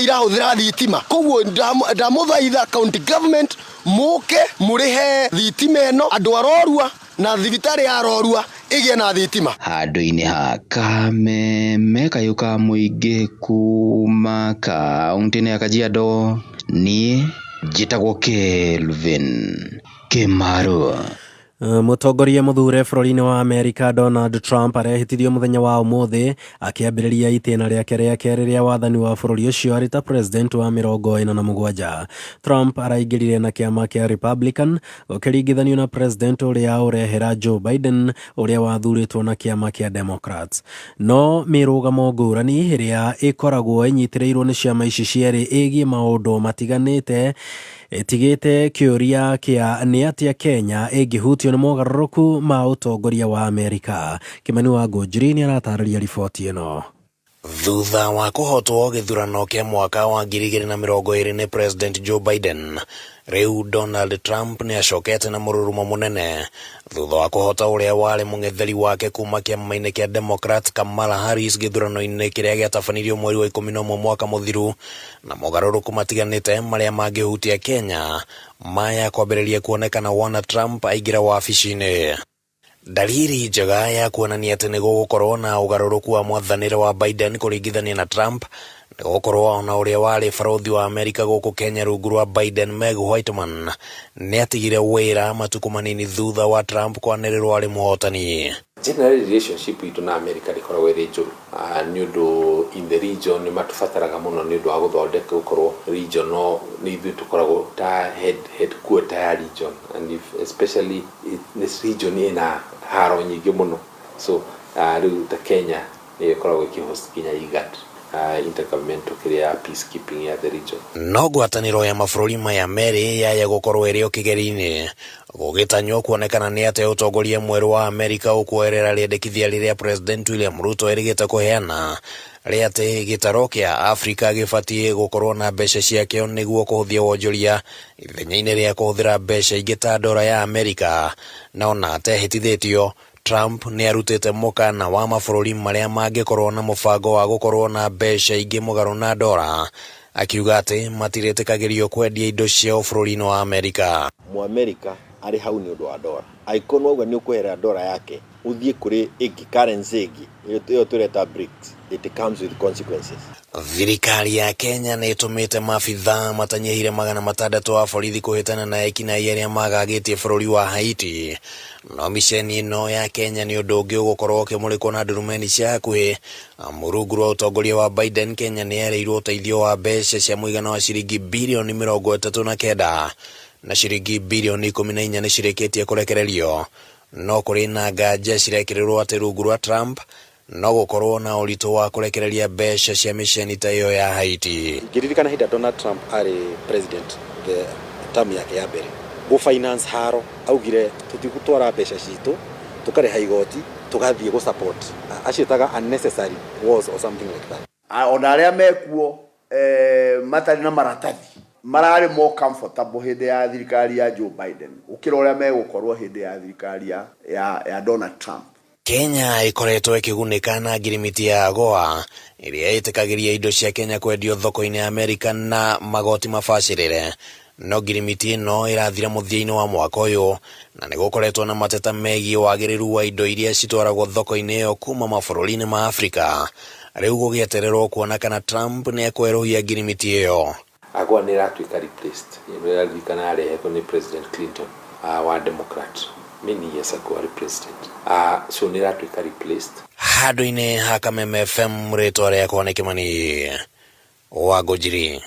irahũthĩra thitima. Koguo ndamũthaitha county government mũke mũrĩhe thitima ĩno andũ arorua na thibitarĩ ya Arorua ĩgĩe na thitima. Handũ-inĩ ha Kameme kayũ ka mũingĩ kuma kaunti-inĩ ya Kajiado, niĩ njĩtagwo Kelvin Kĩmarũ. Mũtongoria mũthure bũrũri-inĩ wa Amerika Donald Trump arehĩtithio mũthenya wa ũmũthĩ akĩambĩrĩria itĩna rĩake rĩa kerĩ rĩa wathani wa bũrũri ũcio arĩ ta president wa 47. Trump araingĩrire na kĩama kĩa Republican gũkĩringithanio na president ũrĩa ũrehera Joe Biden ũrĩa wathurĩtwo na kĩama kĩa Democrats. No mĩrũgamo ngũrani ĩrĩa ĩkoragwo ĩnyitĩrĩirwo nĩ ciama ici cierĩ ĩgiĩ maũndũ matiganĩte ĩtigĩte kĩũria kĩa nĩ atĩa Kenya ĩngĩhutio nĩ mogarũrũku ma ũtongoria wa Amerika. Kĩmani wa Ngũnjiri nĩ aratarĩria riboti ĩno. Thutha wa kũhotwo gĩthurano kĩa mwaka wa 2020 nĩ President Joe Biden, rĩu Donald Trump nĩ acokete na mũrurumo mũnene thutha wa kũhota ũrĩa warĩ mũng'etheri wake kuma kĩama-inĩ kĩa Democrat Kamala Harris gĩthurano-inĩ kĩrĩa gĩatabanirio mweri wa 11 mwaka mũthiru, na mogarũrũku matiganĩte marĩa mangĩhutia Kenya maya kwambĩrĩria kuonekana wona Trump aingĩra wabici-inĩ. Dalili njega ya kuonania atĩ nĩ gũgũkorwo na ũgarũrũku wa mwathanĩre wa Biden kũringithania na Trump nĩ gũkorwo ona ũrĩa warĩ barũthi wa Amerika gũkũ Kenya rungu rwa Biden Meg Whitman nĩ atigire wĩra matukũ manini thutha wa Trump kwanĩrĩrwo arĩ mũhotani. General relationship itũ na America ndĩkoragwo ĩrĩ njũru nĩ ũndũ in the region nĩ matũbataraga mũno nĩ ũndũ wa gũthondeka gũkorwo regional nĩ ithuĩ tũkoragwo ta headquarter ya region and if especially this region ĩna haro nyingĩ mũno so rĩu ta Kenya nĩ ĩkoragwo ĩkĩhost nginya IGAD intergovernmental kĩrĩa peacekeeping ya the region. No ngwatanĩro ya mabũrũri maya merĩ yaya gũkorwo ĩrĩ o kĩgeri-inĩ gũgĩtanywo kuonekana nĩ atĩa ũtongoria mwerũ wa Amerika ũkuoerera rĩendekithia rĩrĩa President William Ruto erĩgĩte kũheana rĩa atĩ gĩtaro kĩa Afrika gĩbatiĩ gũkorwo na mbeca ciakĩo nĩguo kũhũthia wonjoria ithenya-inĩ rĩa kũhũthĩra mbeca ingĩ ta ndora ya Amerika. Na ona atehĩtithĩtio, Trump nĩ arutĩte mũkana wa mabũrũri marĩa mangĩkorwo na mũbango wa gũkorwo na mbeca ingĩ mũgarũ na ndora, akiuga atĩ matirĩtĩkagĩrio kwendia indo ciao bũrũri-inĩ wa Amerika. Mũamerika arĩ hau nĩ ũndũ wa ndora, angĩkorwo nĩwauga nĩ ũkweherera ndora yake ũthiĩ kũrĩ ĩngĩ currency ĩngĩ ĩyo tũreta BRICS, it comes with consequences. Thirikari ya Kenya nĩ ĩtũmĩte maabithaa matanyihĩire 600 a borithi kũhĩtana na ekinaĩ arĩa magagĩtie bũrũri wa Haiti. No miceni ĩno ya Kenya nĩ ũndũ ũngĩ ũgũkorwo ũkĩmũrĩkwo na ndurumeni cia hakuhĩ. Rungu rwa ũtongoria wa Biden, Kenya nĩ yerĩirwo ũteithio wa mbeca cia mũigana wa ciringi birioni 39 na ciringi birioni 14 nĩ cirĩkĩtie kũrekererio. No kũrĩ na nganja cirekĩrĩrwo atĩ rungu rwa Trump no gũkorwo na ũritũ wa kũrekereria mbeca cia miceni ta ĩyo ya Haiti. Ngĩririkana hĩndĩ Donald Trump arĩ president, the Term yake ya mbere gũ finance haro, augire tũtigũtwara mbeca citũ tũkarĩha igoti tũgathiĩ gũ support aciĩtaga unnecessary wars or something like that. Ona arĩa mekuo matarĩ na maratathi mararĩ more comfortable hĩndĩ ya thirikari ya Joe Biden gũkĩra ũrĩa megũkorwo hĩndĩ ya thirikari ya Donald Trump. Kenya ĩkoretwo ĩkĩgunĩka na ngirimiti ya AGOA ĩrĩa ĩtĩkagĩria indo cia Kenya kwendio thoko-inĩ ya Amerika na magoti mabacĩrĩre. No ngirimiti ĩno ĩrathira mũthia-inĩ wa mwaka ũyũ na nĩ gũkoretwo na mateta megiĩ wagĩrĩru wa indo iria citwaragwo thoko-inĩ ĩyo kuma mabũrũri-inĩ ma Afrika. Rĩu gũgĩetererwo kuona kana Trump nĩ ekwerũhia ngirimiti ĩyo. AGOA nĩ ĩratuĩka replaced. Ĩraririkana yarehetwo nĩ President Clinton wa Democrat many years ago arĩ president. So nĩ ĩratuĩka replaced. Handũ-inĩ ha Kameme FM, rĩtwa rĩakwa nĩ Kĩmani wa Ngũnjiri.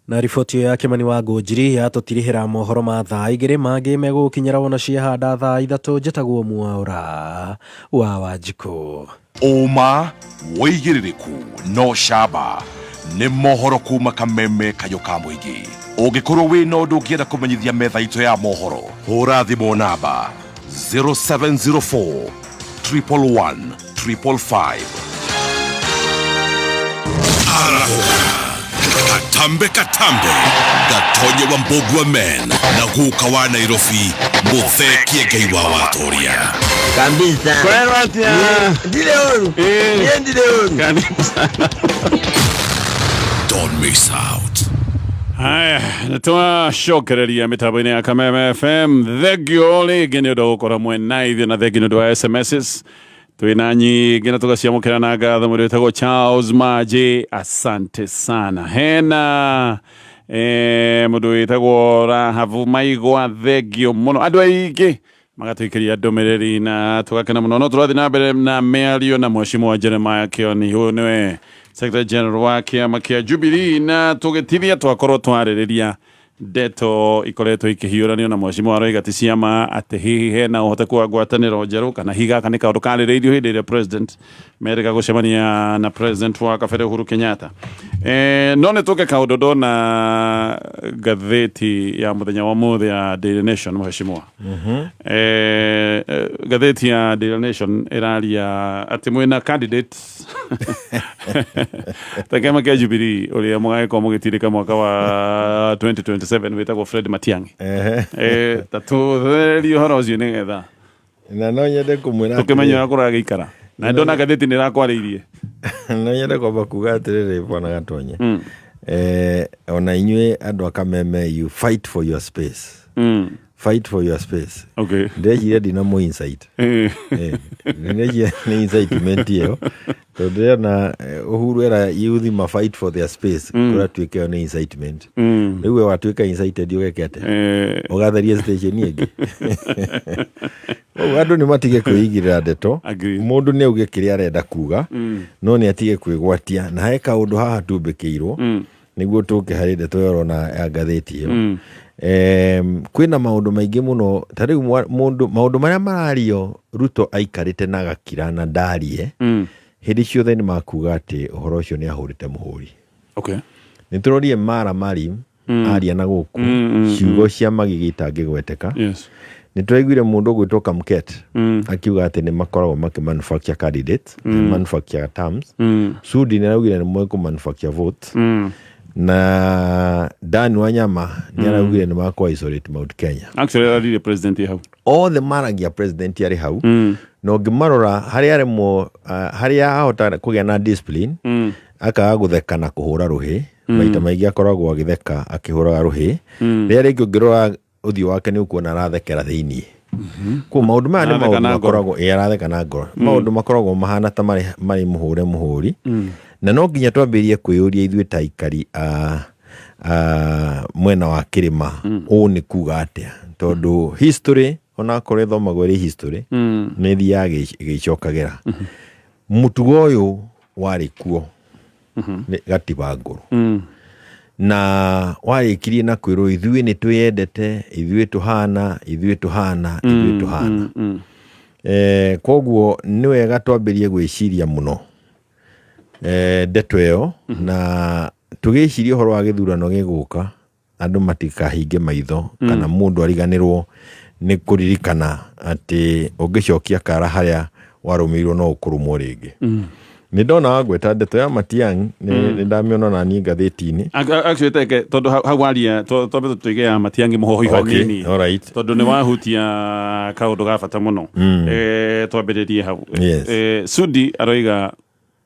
Na riboti ĩyo ya Kĩmani wa Ngũnjiri yatũtirihĩra mohoro ma thaa 2, mangĩ megũgũkinyĩra wona ciahanda thaa 3. Njĩtagwo Mwaũra wa Wanjikũ. Ũma, wĩigĩrĩrĩku no camba nĩ mohoro kuma Kameme kayũ ka mũingĩ. Ũngĩkorwo wĩna ũndũ ũngĩenda kũmenyithia metha itũ ya mohoro, hũra thimũ namba 0704 111 555. Arahũka katambe katambe Gatonye wa Mbogua men na guka wa Nairobi muthekie Ngai wa watoria. Kabisa. Kwero atia? Ndire oru. Niĩ ndire oru. Karibu sana. Don't miss out. Haya, nĩtwacokereria mĩtambo-inĩ ya Kameme FM. Thengio rĩngĩ nĩ ũndũ wa gũkorwo mwena ithuĩ, na thengio nĩ ũndũ wa SMSs twĩna nyingĩ na tũgaciamũkĩra na ngatho. Mũndũ wĩtagwo Charles Maji, asante sana. Hena mũndũ wĩtagwo Rahabu Maigwa, thengio mũno. Andũ aingĩ magatũikĩria ndũmĩrĩri na tũgakena mũno. No tũrathiĩ na mbere na mĩario na Mheshimiwa Jeremiah Kioni, ũyũ nĩwe Secretary General wa kĩama kĩa Jubilee, na tũgĩtithia twakorwo twarĩrĩria ndeto ikoretwo ikĩhiũranio na Mheshimiwa aroiga ti ciama, atĩ hihi hena ũhoteku wa ngwatanĩro njerũ, kana hihi gaka nĩ kaũndũ karĩrĩirio hĩndĩ ĩrĩa president merĩga gũcemania na president wa kabere Uhuru Kenyatta. No nĩ tũke kaũndũ ndona ngathĩti ya mũthenya wa mũthĩ ya Daily Nation, Mheshimiwa. Ngathĩti ya Daily Nation ĩraria atĩ mwĩna candidate ta kĩama kĩa Jubilee ũrĩa mũgagĩkorwo mũgĩtindĩka mwaka wa 2027 wĩtagwo Fred Matiang'i. Ta tũthererie ũhoro ũcio nĩgetha na no nyende kũmwĩra tũkĩmenye ũrĩa kũragĩikara, na ndona ngathĩti nĩ ĩrakwarĩirie. No nyende kwamba kuga atĩrĩrĩ, bwana Gatonye, ona inyuĩ andũ a Kameme, you fight for your space. Fight for your space. Ndĩreciria ndina mũ insight. Ndĩreciria nĩ incitement ĩyo, tondũ ndĩrona Uhuru era youth ma fight for their space. Kũratuĩka ĩyo nĩ incitement. Rĩu we watuĩka incited, ũgeke atĩa? Ũgatheria station ĩngĩ. Koguo andũ nĩ matige kwĩigĩrĩra ndeto. Mũndũ nĩ auge kĩrĩa arenda kuga, no nĩ atige kwĩgwatia. Na he kaũndũ haha tumbĩkĩirwo nĩguo tũke harĩ ndeto ĩyo ũrona ya ngathĩti ĩyo. Kwĩna maũndũ maingĩ mũno, ta rĩu mũndũ maũndũ marĩa marario Ruto aikarĩte na agakira na ndarie hĩndĩ ciothe nĩ makuga atĩ ũhoro ũcio nĩ ahũrĩte mũhũri. Nĩ tũrorire Mara Marim aria na gũkũ ciugo cia magigi itangĩgweteka. Nĩ tũraiguire mũndũ ũgwĩtwo Kamket akiuga atĩ nĩ makoragwo makĩ manufacture candidates, manufacture terms. Sudi nĩ araugire nĩ mekũ manufacture votes, na Dan Wanyama nĩ araugire nĩ makũ isolate Mount Kenya. Actually araririe president hau. Othe maragia president arĩ hau, na ũngĩmarora harĩa aremwo, harĩa ahota kũgĩa na discipline, akaga gũtheka na kũhũra rũhĩ. Maita maingĩ akoragwo agĩtheka akĩhũraga rũhĩ. Rĩrĩa rĩngĩ ũngĩrora ũthiũ wake nĩ ũkuona arathekera thĩiniĩ. Koguo maũndũ maya nĩ Aratheka maũndũ na ngoro. makoragwo, ĩ, aratheka na ngoro. Maũndũ makoragwo mahana ta marĩ mũhũre mũhũri. Na no nginya twambĩrĩrie kwĩyũria ithuĩ ta aikari a mwena wa kĩrĩma, ũũ nĩ kuga atĩa, tondũ history onakorwo ĩthomagwo ĩrĩ history, nĩ ĩthiaga ĩgĩcokagĩra. Mũtugo ũyũ warĩ kuo nĩ gatiba ngũrũ, na warĩkirie na kwĩrwo ithuĩ nĩ twĩyendete, ithuĩ tũhana, ithuĩ tũhana, ithuĩ tũhana. Koguo nĩ wega twambĩrĩrie gwĩciria mũno ndeto ĩyo, na tũgĩciria ũhoro wa gĩthurano gĩgũka. Andũ matikahinge maitho kana mũndũ ariganĩrwo nĩ kũririkana atĩ ũngĩcokia kara harĩa warũmĩirwo no ũkũrũmwo rĩngĩ. Nĩ ndona wagweta ndeto ya Matiang'i, nĩ ndamĩona na niĩ ngathĩti-inĩ. Actually teke tondũ hau waria twambe tũtuige ya Matiang'i mũhohi hanini, tondũ nĩ wahutia kaũndũ ga bata mũno. Twambĩrĩrie hau. Sudi aroiga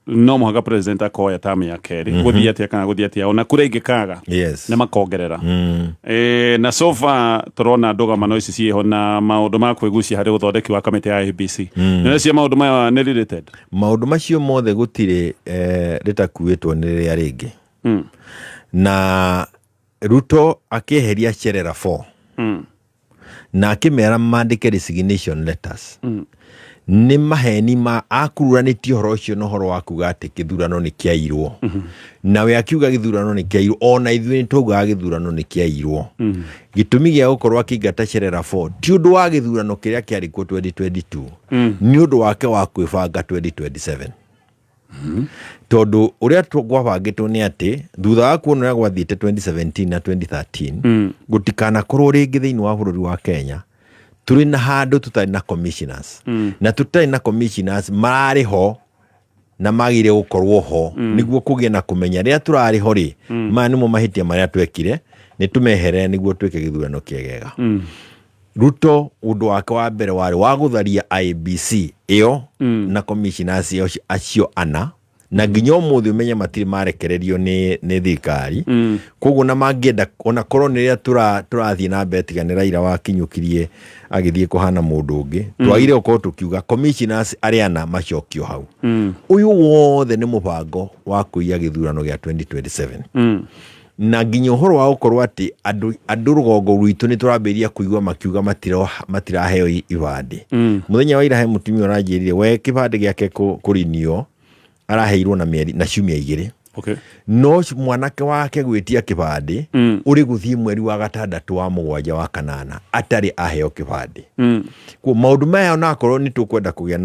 no mũhaka president akoya tamu ya kerĩ, gũthiĩ atĩa kana gũthiĩ atĩa, ona kura ingĩkaga nĩ makongerera. Na so far tũrona ndũgamano ici ciĩho na maũndũ ma kwĩgucia harĩ ũthondeki wa kamĩtĩ ya IEBC. Nĩ cia maũndũ maya nĩ related. Maũndũ macio mothe gũtirĩ rĩtakuĩtwo nĩ rĩrĩa rĩngĩ. Na Ruto akĩeheria Cherera 4 na akĩmera mandĩke resignation letters, nĩ maheni ma akururanĩtie ũhoro ũcio na ũhoro wa kuga atĩ kĩthurano nĩ kĩairwo. Nawe akiuga gĩthurano nĩ kĩairwo, ona ithuĩ nĩ twaugaga gĩthurano nĩ kĩairwo. Gĩtũmi gĩa gũkorwo akĩingata Cherera 4 ti ũndũ wa gĩthurano kĩrĩa kĩarĩ kuo 2022, nĩ ũndũ wake wa kwĩbanga 2027, tondũ ũrĩa gwabangĩtwo nĩ atĩ thutha wa kuona ũrĩa gwathiĩte 2017 na 2013, gũtikanakorwo rĩngĩ thĩinĩ wa bũrũri wa Kenya tũrĩ na handũ tũtarĩ na commissioners, na tũtarĩ na commissioners mararĩ ho na magĩrĩire gũkorwo ho nĩguo kũgĩe na kũmenya rĩrĩa tũrarĩ ho rĩ, maya nĩmo mahĩtia marĩa twekire, nĩ tũmeherere nĩguo twĩke gĩthurano kĩegega. Ruto ũndũ wake wa mbere warĩ wa gũtharia IEBC ĩyo na commissioners acio ana, na nginya ũmũthĩ ũmenye matirĩ marekererio nĩ thirikari. Koguo na mangĩenda ona korwo nĩ rĩrĩa tũrathiĩ na mbere, tiga nĩ Raila wakinyũkirie agĩthiĩ kũhana mũndũ ũngĩ, twagire gũkorwo tũkiuga commissioners arĩa ana macokio hau. Ũyũ wothe nĩ mũbango wa kũiya gĩthurano gĩa 2027, na nginya ũhoro wa gũkorwo atĩ andũ rũgongo rwitũ nĩ tũrambĩrĩria kũigua makiuga matiraheo ibandĩ. Mũthenya wa ira he mũtumia ũranjĩrire we kĩbandĩ gĩake kũrinio araheirwo na mĩeri na ciumia 2, no mwanake wake gwĩtia kĩbandĩ ũrĩ gũthiĩ mweri wa gatandatũ, wa mũgwanja, wa kanana atarĩ aheo kĩbandĩ. Kuo maũndũ maya onakorwo nĩ tũkwenda kũgĩa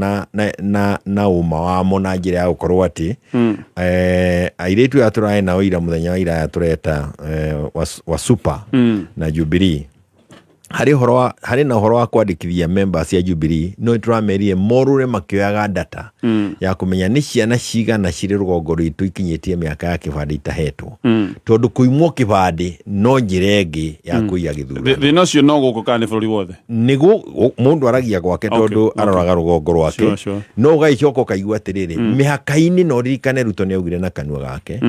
na ũma wamo na njĩra ya gũkorwo atĩ airĩtu aya tũrarĩ nao ira, mũthenya wa ira, aya tũreta wa super na Jubilee, harĩ na ũhoro wa kwandĩkithia members ya Jubilee, no nĩtũramerire morũre makĩoyaga data ya kũmenya nĩ ciana cigana cirĩ rũgongo rwitũ ikinyĩtie mĩaka ya kĩbandĩ itahetwo, tondũ kũimwo kĩbandĩ no njĩra ĩngĩ ya kũiya gĩthurano. Thĩna ũcio no gũkũ kana nĩ bũrũri wothe? Nĩguo mũndũ aragia gwake, tondũ aroraga rũgongo rwake. No ũgagĩcoka ũkaigua atĩrĩrĩ, mĩhaka-inĩ, no ririkane Ruto nĩ augire na kanua gake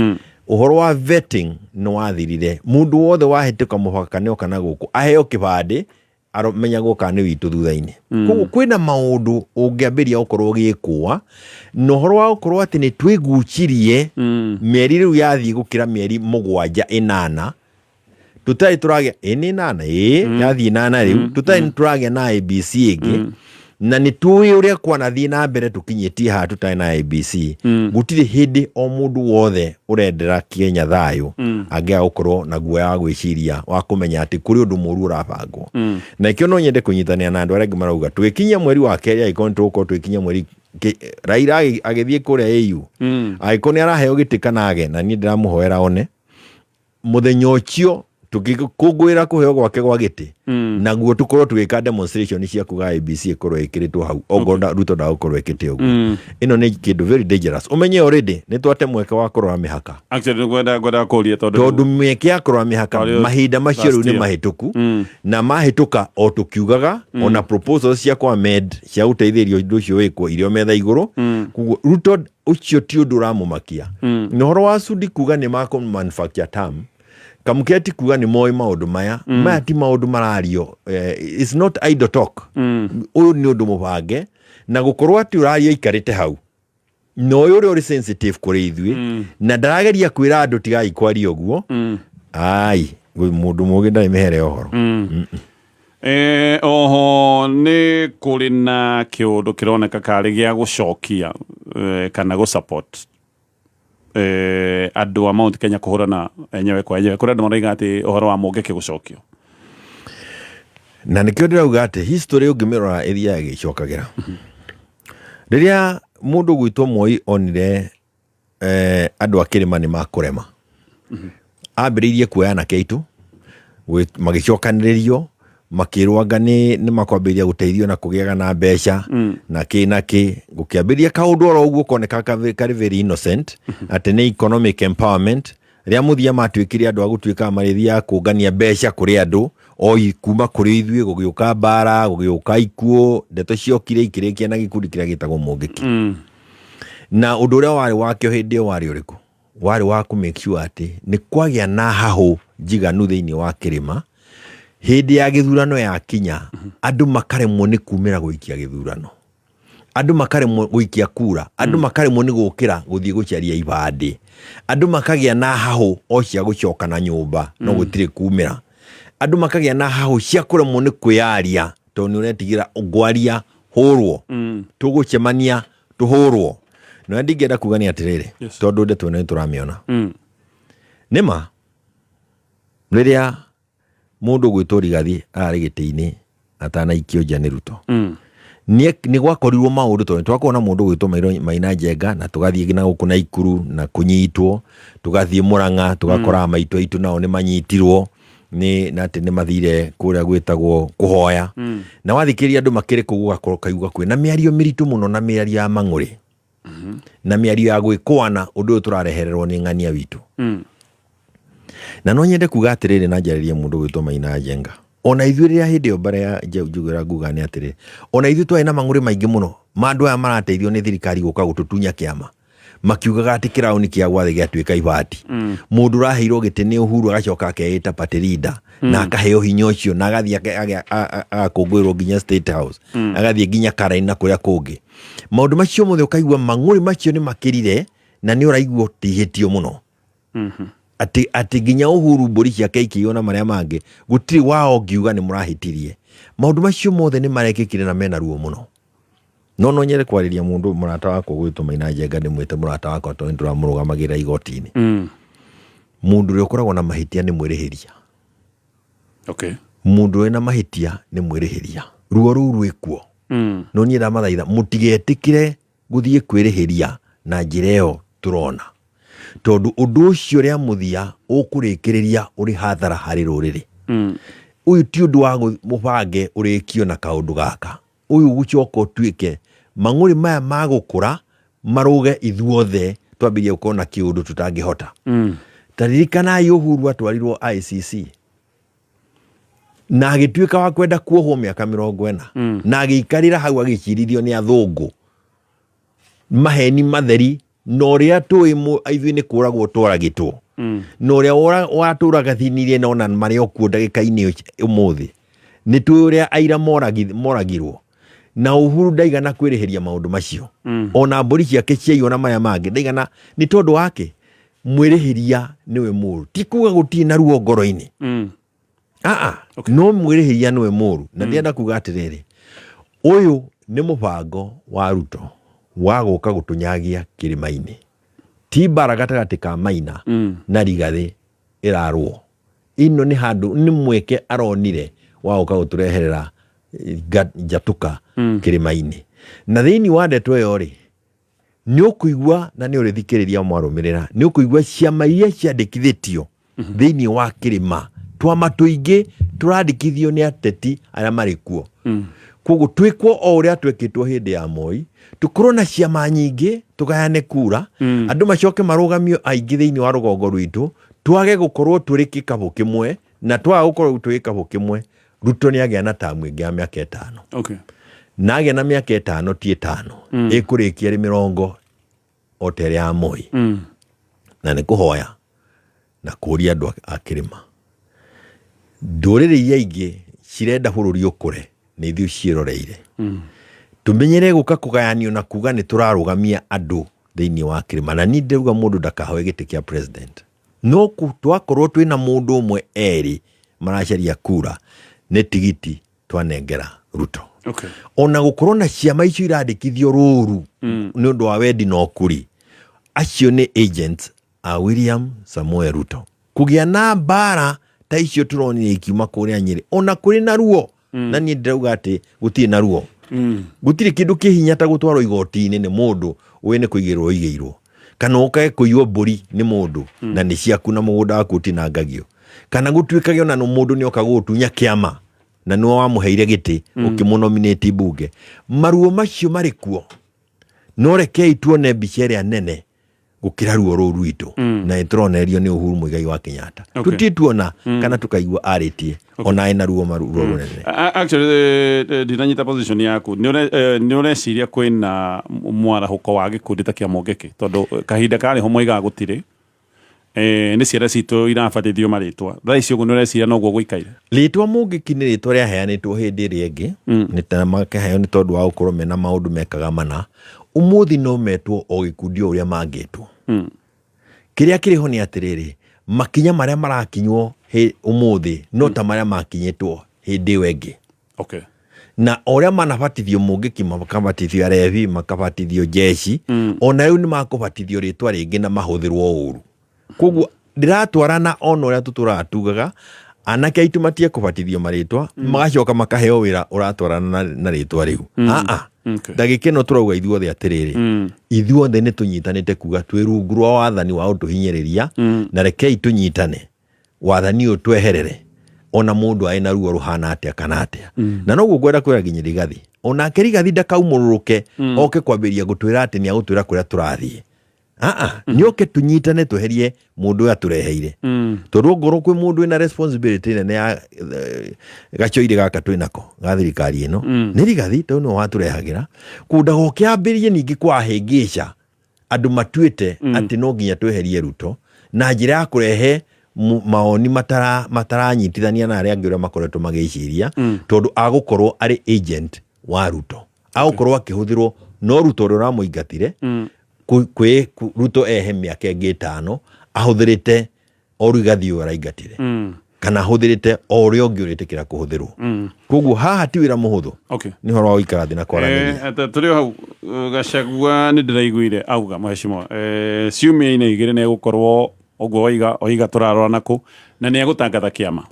ũhoro wa vetting nĩ wathirire, mũndũ wothe wahĩtũka mũhaka nĩ oka na gũkũ aheo kĩbandĩ amenyagwo kana nĩ witũ thutha-inĩ. Koguo kwĩna maũndũ ũngĩambĩrĩria gũkorwo ũgĩkũa na ũhoro wa gũkorwo atĩ nĩ twĩgucirie mĩeri rĩu yathiĩ gũkĩra mĩeri 7, 8 tũtarĩ tũragĩa, ĩ nĩ 8, ĩ yathiĩ 8 rĩu, tũtarĩ tũragĩa na IEBC ĩngĩ, na nĩ tũĩ ũrĩa kwanathiĩ na mbere tũkinyĩtie haha tũtarĩ na IEBC. Gũtirĩ hĩndĩ o mũndũ wothe ũrendera Kenya thayũ angĩaga gũkorwo na guoya wa gwĩciria wa kũmenya atĩ kũrĩ ũndũ mũru ũrabangwo. Na ikĩo no nyende kũnyitanĩra na andũ arĩa angĩ marauga tũgĩkinyia mweri wa kerĩ, angĩkorwo nĩ tũgũkorwo tũgĩkinyia mweri Raila agĩthiĩ kũrĩa AU, angĩkorwo nĩ araheo gĩtĩ kana age, na niĩ ndĩramũhoera one mũthenya ũcio tũgĩkũngũĩra kũheo gwake gwa gĩtĩ, naguo tũkorwo tũgĩka demonstration cia kuga IEBC ĩkorwo ĩkĩrĩtwo hau ongorwo Ruto ndagũkorwo ĩkĩte ũguo. Ĩno nĩ kĩndũ very dangerous. Ũmenye already nĩ twate mweke wa kũrora mĩhaka. Actually ngwenda kũria tondũ tondũ mĩeke ya kũrora mĩhaka Tondũ mahinda macio rĩu last nĩ year. mahĩtũku, na mahĩtũka o tũkiugaga ona proposals cia kwa med cia gũteithĩrĩria ũndũ ũcio wĩkwo irio metha igũrũ. Koguo Ruto ũcio ti ũndũ ũramũmakia. Na ũhoro wa Sudi kuga nĩ makũ manufacture term, Kamũketi kuga nĩ moĩ maũndũ maya, maya ti maũndũ marario, it's not idle talk. Ũyũ nĩ ũndũ mũbange, na gũkorwo atĩ ũraria aikarĩte hau na ũyũ ũrĩa ũrĩ sensitive kũrĩ ithuĩ, na ndarageria kwĩra andũ tigai kwaria ũguo. Ai, mũndũ mũgĩ ndarĩ mĩhere ũhoro. Oho nĩ kũrĩ na kĩũndũ kĩroneka karĩ gĩa gũcokia kana gũ support andũ a Mount Kenya kũhũrana enyewe kwa enyewe. Kũrĩ andũ maroiga atĩ ũhoro wa Mũngĩkĩ gũcokio. Na nĩkĩo ndĩrauga atĩ history ũngĩmĩrora ĩthiaga ĩgĩcokagĩra. Rĩrĩa mũndũ gwitwo Moi onire andũ a kĩrĩma nĩ makũrema, ambĩrĩirie kuoya anake aitũ. Magĩcokanĩrĩrio makĩrwo anga nĩ makwambĩrĩria gũteithio na kũgĩaga na mbeca na kĩ na kĩ. Gũkĩambĩrĩria kaũndũ oro ũguo koneka karĩ very innocent, atĩ nĩ economic empowerment. Rĩa mũthia matuĩkire andũ a gũtuĩka marĩthiaga kũngania mbeca kũrĩ andũ o kuma kũrĩ ithuĩ, gũgĩũka mbara, gũgĩũka ikuũ, ndeto ciokire ikĩrĩkia na gĩkundi kĩrĩa gĩtagwo Mũngĩki. Na ũndũ ũrĩa warĩ wakĩo hĩndĩ ĩyo warĩ ũrĩkũ? Warĩ wa kũ make sure atĩ nĩ kwagĩa na hahũ njiganu thĩinĩ wa kĩrĩma. Hĩndĩ ya gĩthurano yakinya, andũ makaremwo nĩ kumĩra gũikia gĩthurano, andũ makaremwo gũikia kura, andũ makaremwo nĩ gũkĩra gũthiĩ gũcaria ibandĩ, andũ makagĩa na hahũ o cia gũcoka na nyũmba no gũtirĩ kumĩra, andũ makagĩa na hahũ cia kũremwo nĩ kwĩyaria tondũ nĩ ũretigĩra ngwaria hũrwo, tũgũcemania tũhũrwo. Na ndingĩenda kuga nĩ atĩrĩrĩ, tondũ ndeto ĩno nĩ tũramĩona nĩma rĩrĩa mũndũ ũgwĩtwo Rigathi ararĩ gĩtĩ-inĩ atanaikio nja nĩ Ruto, nĩ gwakorirwo maũndũ, tondũ twakorwo na mũndũ ũgwĩtwo Maina Njenga, na tũgathiĩ na gũkũ Naikuru na kũnyitwo, tũgathiĩ Mũrang'a tũgakora maitũ aitũ nao nĩ manyitirwo nĩ na atĩ nĩ mathire kũrĩa gwĩtagwo kũhoya. Na wathikĩrĩria andũ makĩrĩ kũu, ũgakorwo kaigua kwĩ na mĩario mĩritũ mũno, na mĩario ya mang'ũrĩ na mĩario ya gwĩkũana ũndũ ũyũ tũrarehererwo nĩ ng'ania witũ. Na no nyende kuga atĩrĩrĩ, na njarĩrie mũndũ gwĩtwo Maina Njenga, ona ithuĩ rĩrĩa hĩndĩ ĩyo mbere ya njugĩra nguga nĩ atĩrĩrĩ, ona ithuĩ twarĩ na mang'ũrĩ maingĩ mũno ma andũ aya marateithio nĩ thirikari gũka gũtũtunya kĩama, makiugaga atĩ kĩraũni kĩa gwathĩ gĩatuĩka ibati. Mũndũ ũraheirwo gĩtĩ nĩ Uhuru agacoka akeĩta party leader na akaheo hinya ũcio na agathiĩ agakũngũĩrwo nginya State House, agathiĩ nginya Karaini na kũrĩa kũngĩ. Maũndũ macio mothe ũkaigua mang'ũrĩ macio nĩ makĩrire, na nĩ ũraigua ũtihĩtio mũno atĩ nginya Uhuru mbũri ciake ikĩiywo na marĩa mangĩ, gũtirĩ wao ngiuga nĩ mũrahĩtirie. Maũndũ macio mothe nĩ marekĩkire na mena ruo mũno. No nyende kwarĩria mũndũ mũrata wakwa gwĩtwo Maina Njenga. Ndĩmwĩte mũrata wakwa tondũ nĩ tũramũrũgamagĩrĩra igoti-inĩ. Mũndũ ũrĩa ũkoragwo na mahĩtia nĩ mwĩrĩhĩria. Mũndũ ũrĩa na mahĩtia nĩ mwĩrĩhĩria, ruo rũu rwĩkuo. No niĩ ndamathaitha mũtigetĩkĩre gũthiĩ kwĩrĩhĩria na njĩra ĩyo tũrona, tondũ ũndũ ũcio rĩa mũthia ũkũrĩkĩrĩria ũrĩ hathara harĩ rũrĩrĩ. Ũyũ ti ũndũ wa mũbange ũrĩkio na kaũndũ gaka. Ũyũ gũcoka ũtuĩke mang'ũrĩ maya magũkũra marũge ithuothe twambĩrĩrie gũkorwo na kĩũndũ tũtangĩhota. Ta ririkanai Uhuru atwarirwo ICC na agĩtuĩka wa kwenda kuohwo mĩaka 40, na agĩikarĩra hau agĩcirithio nĩ athũngũ maheni matheri, na ũrĩa tũĩ ithuĩ nĩ kũragwo twaragĩtwo, na ũrĩa watũraga thinirie na ona marĩ o kuo ndagĩka-inĩ ũmũthĩ nĩ tũĩ ũrĩa aira moragirwo, na Uhuru ndaigana kwĩrĩhĩria maũndũ macio. Ona mbũri ciake ciaiywo na marĩa mangĩ ndaigana, nĩ tondũ wake mwĩrĩhĩria nĩwe mũru. Ti kuga gũtirĩ na ruo ngoro-inĩ, aa, no mwĩrĩhĩria nĩwe mũru. Na ndĩrenda kuga atĩrĩrĩ, ũyũ nĩ mũbango wa Ruto wa gũka gũtũnyagia kĩrĩma-inĩ. Ti mbara gatagatĩ ka Maina na Rigathĩ ĩrarũo, ĩno nĩ handũ nĩ mweke aronire wa gũka gũtũreherera njatũka kĩrĩma-inĩ. Na thĩinĩ wa ndeto ĩyo rĩ, nĩ ũkũigua na nĩ ũrĩthikĩrĩria mwarũmĩrĩra, nĩ ũkũigua ciama iria ciandĩkithĩtio thĩinĩ wa kĩrĩma, twama tũingĩ tũrandĩkithio nĩ ateti arĩa marĩ kuo. Koguo twĩkwo o ũrĩa twekĩtwo hĩndĩ ya Moi, tũkorwo na ciama nyingĩ, tũgayane kura, andũ macoke marũgamio aingĩ thĩinĩ wa rũgongo rwitũ, twage gũkorwo tũrĩ kĩkabũ kĩmwe. Na twaga gũkorwo tũrĩ gĩkabũ kĩmwe, Ruto nĩ agĩa na tamu ĩngĩ ya mĩaka 5. Na agĩa na mĩaka 5, ti 5, ĩkũrĩkia ĩrĩ 40 o ta ĩrĩa ya Moi. Na nĩ kũhoya na kũria andũ a kĩrĩma, ndũrĩrĩ iria ingĩ cirenda bũrũri ũkũre nĩ ithuĩ ciĩroreire. Tũmenyere gũka kũgayanio na kuga nĩ tũrarũgamia andũ thĩinĩ wa kĩrĩma. Na niĩ ndĩrauga mũndũ ndakahoe gĩtĩ kĩa president, no twakorwo twĩna mũndũ ũmwe erĩ maracaria kura nĩ tigiti twanengera Ruto. Ona gũkorwo na ciama icio irandĩkithio rũru nĩ ũndũ wa wendi na ũkuri, acio nĩ agents a William Samoei Ruto. Kũgĩa na mbara ta icio tũronire ikiuma kũrĩa Nyĩrĩ, ona kũrĩ na ruo, na niĩ ndĩrauga atĩ gũtirĩ na ruo, gũtirĩ kĩndũ kĩ hinya ta gũtwarwo igoti-inĩ nĩ mũndũ ũĩ nĩ kũigĩrwo ũigĩirwo, kana ũkage kũiywo mbũri nĩ mũndũ na nĩ ciaku na mũgũnda waku ũtinangagio. Kana gũtuĩkage ona mũndũ nĩ oka gũgũtunya kĩama na nĩwe wamũheire gĩtĩ ũkĩmũnominate mbunge. Maruo macio marĩ kuo, no rekei tuone mbica ĩrĩa nene gũkĩra ruo rũu rwitũ. Na nĩtũronererio nĩ Uhuru Muigai wa Kenyatta. Tũtirĩ tuona kana tũkaigua arĩtie ona ena ruo ruo rũnene. Actually ndinanyita position yaku. Nĩ ũreciria kwĩna mwarahũko wa gĩkundi ta kĩa Mũngĩkĩ, tondũ kahinda karĩ ho moigaga gũtirĩ, nĩ ciana citũ irabatithio marĩtwa thaa ici, ũguo nĩ ũreciria noguo gũikaire? Rĩtwa Mũngĩki nĩ rĩtwa rĩaheanĩtwo hĩndĩ ĩrĩa ĩngĩ, nĩ ta makaheo nĩ tondũ wa gũkorwo mena maũndũ mekaga mana. Ũmũthĩ no metwo o gĩkundi o ũrĩa mangĩtwo. Kĩrĩa kĩrĩ ho nĩ atĩrĩrĩ, makinya marĩa marakinywo ũmũthĩ no ta marĩa makinyĩtwo hĩndĩ ĩyo ĩngĩ. Na o ũrĩa manabatithio Mũngĩki, makabatithio arebi, makabatithio jeshi, ona rĩu nĩ makũbatithio rĩtwa rĩngĩ na mahũthĩrwo ũru. Koguo ndĩratwarana ona ũrĩa tũtũraga tugaga anake aitũ matige kũbatithio marĩtwa, magacoka makaheo wĩra ũratwarana na rĩtwa rĩu. Aa, ndagĩka ĩno tũrauga ithuothe atĩrĩrĩ, ithuothe nĩ tũnyitanĩte kuga twĩ rungu rwa wathani wa ũtũhinyĩrĩria, na rekei tũnyitane wathani ũyũ tweherere, ona mũndũ arĩ na ruo rũhana atĩa kana atĩa. Na noguo ngwenda kwĩra nginya Rigathi, onake Rigathi ndakaumũrũrũke oke kwambĩrĩria gũtwĩra atĩ nĩ agũtwĩra kũrĩa tũrathiĩ. Aa, nĩ oke tũnyitane tweherie mũndũ ũyũ atũreheire, tondũ ongorwo kwĩ mũndũ wĩna responsibility nene ya gacoirĩ gaka twĩnako ga thirikari ĩno, nĩ Rigathi, tondũ nĩwe watũrehagĩra kũu. Ndagoke ambĩrĩrie ningĩ kwahĩngĩca andũ matuĩte atĩ no nginya tweherie Ruto na njĩra ya kũrehe maoni mataranyitithania na arĩa angĩ ũrĩa makoretwo magĩciria, tondũ agũkorwo arĩ agent wa Ruto, agũkorwo akĩhũthĩrwo no Ruto ũrĩa ũramũingatire. Ruto ehe mĩaka ĩngĩ 5 ahũthĩrĩte o Rigathi ũyũ araingatire, kana ahũthĩrĩte o ũrĩa ũngĩ ũrĩtĩkĩra kũhũthĩrwo. Koguo haha ti wĩra mũhũthũ, nĩ ũhoro wa gũikara thĩ na kwaranĩria. Tũrĩ o hau, Gachagua nĩ ndĩraiguire auga mheshimiwa, ciumia-inĩ 2 nĩ egũkorwo ũguo oiga oiga tũrarora nakũ na nĩ egũtangatha kĩama.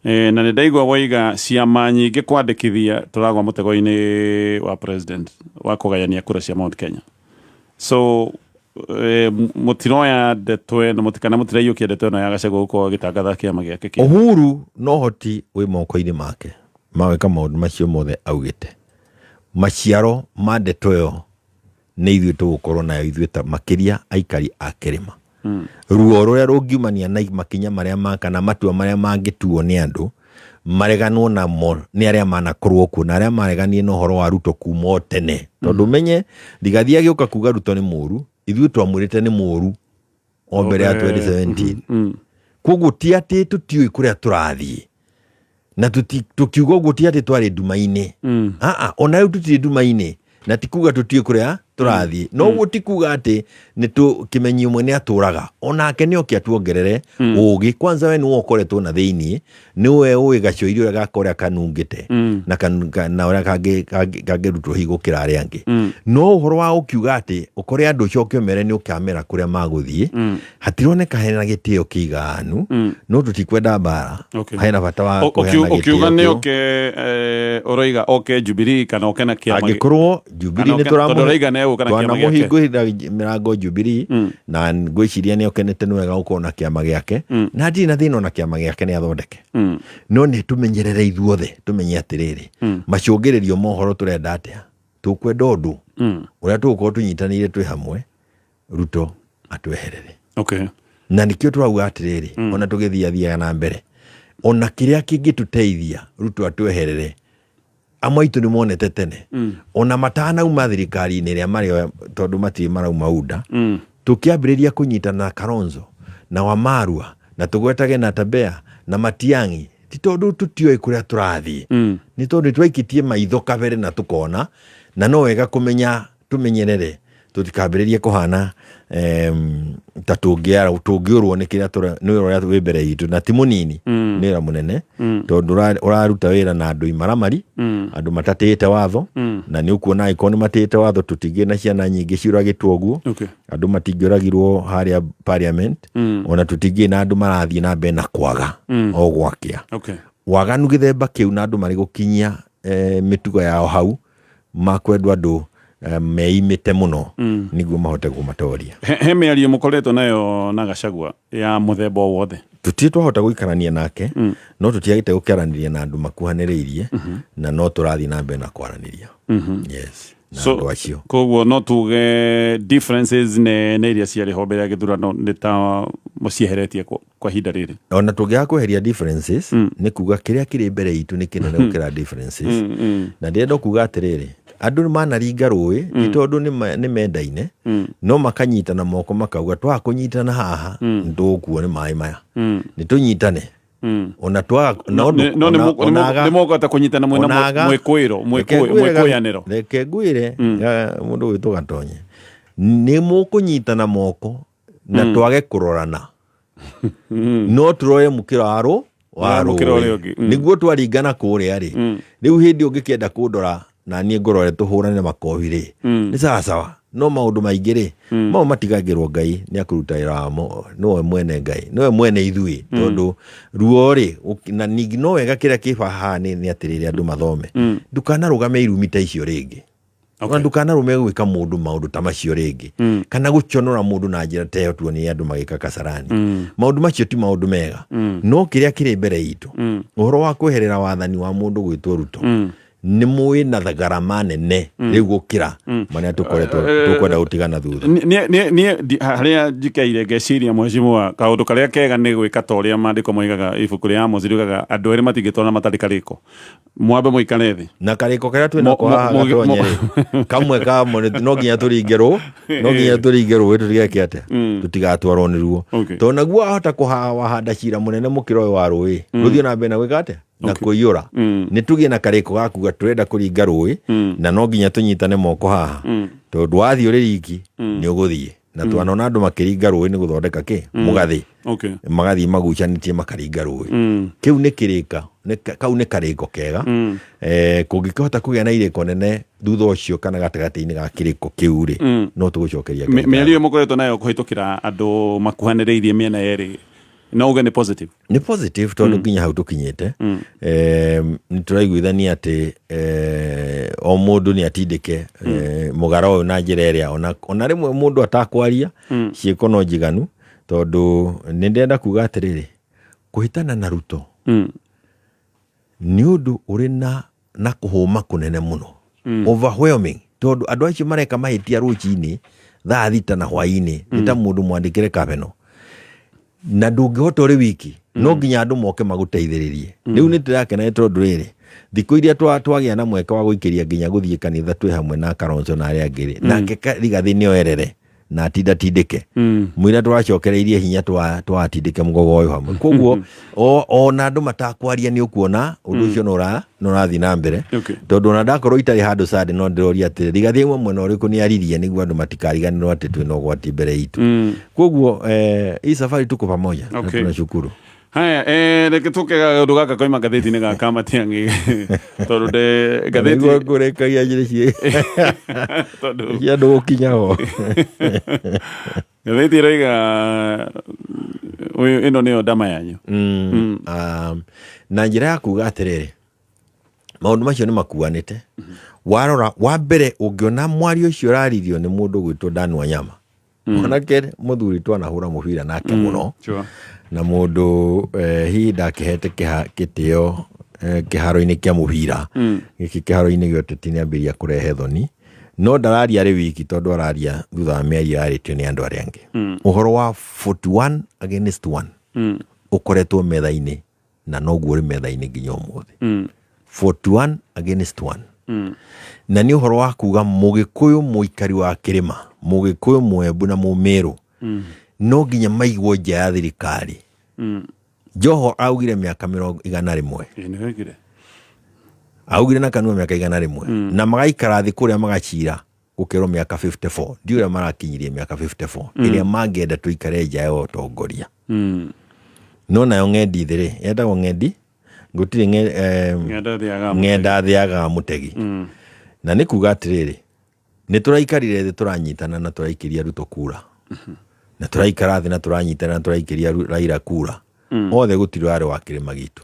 Na nĩ ndaigua woiga ciama nyingĩ kwandĩkithia tũragwa mũtego-inĩ wa president wa kũgayania kura cia Mount Kenya. So mũtiroya ndeto ĩno kana mũtiraiyũkia ndeto ĩno ya Gachagua gũkorwo agĩtangatha kĩama gĩake kĩa Uhuru no hoti wĩ moko-inĩ make ma gwĩka maũndũ macio mothe augĩte. Maciaro ma ndeto ĩyo nĩ ithuĩ tũgũkorwo nayo, ithuĩ ta makĩria aikari a kĩrĩma. Ruo rũrĩa rũngiumania na makinya marĩa ma kana matua marĩa mangĩtuo nĩ andũ mareganwo namo nĩ arĩa manakorwo kuo na arĩa mareganie na ũhoro wa Ruto kuma o tene, tondũ ũmenye Rigathi agĩũka kuga Ruto nĩ mũru, ithuĩ twamwĩrĩte nĩ mũru o mbere ya 2017. Koguo ti atĩ tũtiũĩ kũrĩa tũrathiĩ, na tũkiuga ũguo ti atĩ twarĩ nduma-inĩ. Aa, ona rĩu tũtirĩ nduma-inĩ, na ti kuga tũtiũĩ kũrĩa tũrathiĩ. No ũguo ti kuga atĩ nĩ tũ kĩmenyi ũmwe nĩ atũraga onake nĩ oke atuongerere ũgĩ. Kwanza we nĩwe ũkoretwo na thĩiniĩ, nĩwe ũĩ gacoiri ũrĩa gaka ũrĩa kanungĩte na na ũrĩa kangĩrutwo hihi gũkĩra arĩa angĩ. No ũhoro wa ũkiuga atĩ ũkore andũ ũcoke ũmere nĩ ũkamera kũrĩa magũthiĩ, hatironeka hena gĩtĩo kĩiganu. No tũtikwenda mbara. Hena bata wa kũheana Ũkiuga gĩtĩo nĩ kĩu. Oke, ũroiga oke Jubilee kana oke na kĩama Angĩkorwo Jubilee Kana nĩ tondũ ũraiga nĩ egũka na kĩama gĩake. Twanamũhingũrĩra mĩrango Jubilee, na ngwĩciria nĩ okenete, nĩ wega gũkorwo na kĩama gĩake, na ndirĩ na thĩna ona kĩama gĩake nĩ athondeke, no nĩ tũmenyerere ithuothe, tũmenye atĩrĩrĩ, macũngĩrĩrio ma ũhoro tũrenda atĩa, tũkwenda ũndũ ũrĩa tũgũkorwo tũnyitanĩire twĩ hamwe, Ruto atweherere. Na nĩkĩo tũrauga atĩrĩrĩ, ona tũgĩthiathiaga na mbere, ona kĩrĩa kĩngĩtũteithia Ruto atweherere, amwe aitũ nĩ monete tene, ona matanauma thirikari-inĩ ĩrĩa marĩ, tondũ matirĩ marauma UNDA, tũkĩambĩrĩria kũnyitana na Kalonzo na Wamarua na tũgwetage na Tabea na Matiang'i, ti tondũ tũtiũĩ kũrĩa tũrathiĩ, nĩ tondũ nĩ twaikĩtie maitho kabere na tũkona, na no wega kũmenya tũmenyerere tũtikambĩrĩrie kũhana ta tũngĩũrwo nĩ kĩrĩa nĩ wĩra ũrĩa wĩ mbere itũ, na ti mũnini, nĩ wĩra mũnene, tondũ ũraruta wĩra na andũ imaramari, andũ matatĩĩte watho. Na nĩ ũkuona angĩkorwo nĩ matĩĩte watho, tũtingĩ na ciana nyingĩ ciũragĩtwo ũguo. Andũ matingĩũragirwo harĩa parliament. Ona tũtingĩ na andũ marathiĩ na mbere na kwaga o gwakĩa waganu gĩthemba kĩu, na andũ marĩ gũkinyia mĩtugo yao hau makwendwo andũ meimĩte mũno nĩguo mahote kũmatoria. He mĩario mũkoretwo nayo na Gachagua ya mũthemba o wothe? Tũtirĩ twahota gũikarania nake, no tũtiagĩte gũkĩaranĩria na andũ makuhanĩrĩirie, na no tũrathiĩ na mbere na kwaranĩria. Yes, na So, andũ acio. Koguo no tuge differences nene iria ciarĩ ho mbere ya gĩthurano nĩ ta mũcieheretie kwa ihinda rĩrĩ. Ona tũngĩaga kweheria differences, nĩ kuga kĩrĩa kĩrĩ mbere itũ nĩ kĩnene gũkĩra differences. Na ndĩrenda kuga atĩrĩrĩ, andũ manaringa rũĩ ti tondũ nĩ mendaine, no makanyitana moko makauga twaga kũnyitana haha nĩtũgũkuo nĩ maĩ maya, nĩ tũnyitane. Ona twaga No nĩ mũkũhota kũnyitana mwĩna mwĩkũĩro, mwĩkũyanĩro. Reke ngwĩre, mũndũ gwĩtwo Gatonye, nĩ mũkũnyitana moko na twage kũrorana, no tũroe mũkĩra wa rũ wa Mũkĩra ũrĩa rũĩ ũngĩ. Nĩguo twaringana kũrĩa rĩ, rĩu hĩndĩ ũngĩkĩenda kũndora na niĩ ngũrore tũhũrane makobi rĩ, nĩ sawasawa. No maũndũ maingĩ rĩ, mau matigagĩrwo Ngai nĩ akũruta wĩra wamo. Nĩwe mwene Ngai, nĩwe mwene ithuĩ, tondũ ruo rĩ, na ningĩ no wega kĩrĩa kĩ haha nĩ atĩrĩrĩ, andũ mathome, ndũkanarũgame irumi ta icio rĩngĩ. Ona ndũkanarũme gwĩka mũndũ maũndũ ta macio rĩngĩ, kana gũconora mũndũ na njĩra ta ĩyo tuonie andũ magĩka Kasarani. Maũndũ macio ti maũndũ mega. No kĩrĩa kĩrĩ mbere itũ, ũhoro wa kweherera wathani wa mũndũ gwĩtwo Ruto, nĩ mũĩ na garama nene rĩu gũkĩra marĩa tũkoretwo tũkwenda gũtigana thutha. Niĩ harĩa njikaire ngeciria, mheshimiwa, kaũndũ karĩa kega nĩ gwĩka ta ũrĩa maandĩko moigaga. Ibuku rĩa Amos riugaga andũ erĩ matingĩtwarana matarĩ karĩko. Mwambe mũikare thĩ. Na karĩko karĩa twĩ nako haha, Gatonye rĩ, kamwe kamo no nginya tũringe rũ no nginya tũringe rũĩ, tũtigeke atĩa, tũtigatwarwo nĩ ruo, tondũ naguo wahota kũha wahanda cira mũnene mũkĩra ũyũ wa rũĩ, rũthiĩ na mbere na gwĩka atĩa, na kũiyũra. Nĩ tũgĩe na karĩko ga kuga tũrenda kũringa rũĩ, na no nginya tũnyitane moko haha, tondũ wathiĩ ũrĩ riki nĩ ũgũthiĩ na twanona andũ makĩringa rũĩ nĩ gũthondeka kĩ mũgathĩ, magathiĩ magucanĩtie makaringa rũĩ. Kĩu nĩ kĩrĩka kau nĩ karĩko kega. Kũngĩkĩhota kũgĩa na irĩko nene thutha ũcio kana gatagatĩ-inĩ ga kĩrĩko kĩu rĩ, no tũgũcokeria Ngai. Mĩario ĩyo mũkoretwo nayo kũhĩtũkĩra andũ makuhanĩrĩirie mĩena yerĩ, no uge nĩ positive? Nĩ positive, tondũ nginya hau tũkinyĩte, nĩ tũraiguithania atĩ o mũndũ nĩ atindĩke mũgara ũyũ na njĩra ĩrĩa ona rĩmwe mũndũ atakwaria, ciĩko no njiganu. Tondũ nĩ ndĩrenda kuga atĩrĩrĩ, kũhĩtana na Ruto nĩ ũndũ ũrĩ na kũhũma kũnene mũno, overwhelming, tondũ andũ acio mareka mahĩtia rũcinĩ thaa 6 na hwainĩ nĩ ta mũndũ mwandĩkĩre kabeno, na ndũngĩhota ũrĩ wiki, no nginya andũ moke magũteithĩrĩrie. Rĩu nĩ ndĩrakena nĩ tondũ rĩrĩ, thikũ iria twagĩa na mweke wa gũikĩria nginya gũthiĩ kanitha twĩ hamwe na Kalonzo na arĩa angĩ rĩ, nake Rigathĩ nĩ oerere na atindatindĩke mũira tũracokereirie hinya twatindĩke mũgogo ũyũ hamwe. Koguo ona andũ matakwaria nĩ ũkuona ũndũ ũcio nĩ ũrathiĩ na mbere, tondũ ona ndakorwo itarĩ handũ Sunday, no ndĩroria atĩrĩ, Rigathĩ auma mwena ũrĩkũ nĩ aririe, nĩguo andũ matikariganĩrwo atĩ twĩna ũgwati mbere itũ. Koguo hii safari tuko pamoja na tunashukuru. Haya, reke tũke kaũndũ gaka koima ngathĩti-inĩ gaka Matiang'i, tondũ nde ngathĩti Nĩguo ngũrĩkagia njĩra tondũ cia andũ gũkinya ho. Ngathĩti ĩroiga ũyũ ĩno nĩyo ndama yanyu. Na njĩra ya kuga atĩrĩrĩ, maũndũ macio nĩ makuanĩte. Warora wa mbere, ũngĩona mwario ũcio ũraririo nĩ mũndũ gwĩtwo Dan Wanyama, mwanake mũthuri twanahũra mũbira nake mũno, na mũndũ hihi ndakĩhete gĩtĩo kĩharo-inĩ kĩa mũbira, gĩkĩ kĩharo-inĩ gĩa ũteti nĩ ambĩrĩria kũrehe thoni. No ndararia arĩ wiki, tondũ araria thutha wa mĩario yarĩtio nĩ andũ arĩa angĩ. Ũhoro wa 41 against 1 ũkoretwo metha-inĩ, na noguo ũrĩ metha-inĩ nginya ũmũthĩ. 41 against 1, na nĩ ũhoro wa kuga Mũgĩkũyũ, mũikari wa kĩrĩma, Mũgĩkũyũ, Mũembu na Mũmĩrũ no nginya maigwo nja ya thirikari. Joho augire mĩaka 100. Ĩ, nĩ oigire. Augire na kanua mĩaka 100, na magaikara thĩ kũrĩa magacira gũkĩrwo mĩaka 54. Ndiũ ũrĩa marakinyirie mĩaka 54 ĩrĩa mangĩenda tũikare nja ya ũtongoria. No nayo ng'endi thĩ rĩ, yetagwo ng'endi gũtirĩ Ng'enda thĩaga. Ng'enda thĩaga mũtegi. Na nĩ kuga atĩrĩrĩ, nĩ tũraikarire thĩ, tũranyitana na tũraikĩria Ruto kura, na tũraikara thĩ na tũranyitana na tũraikĩria Raila kura. Othe gũtirĩ warĩ wa kĩrĩma gitũ.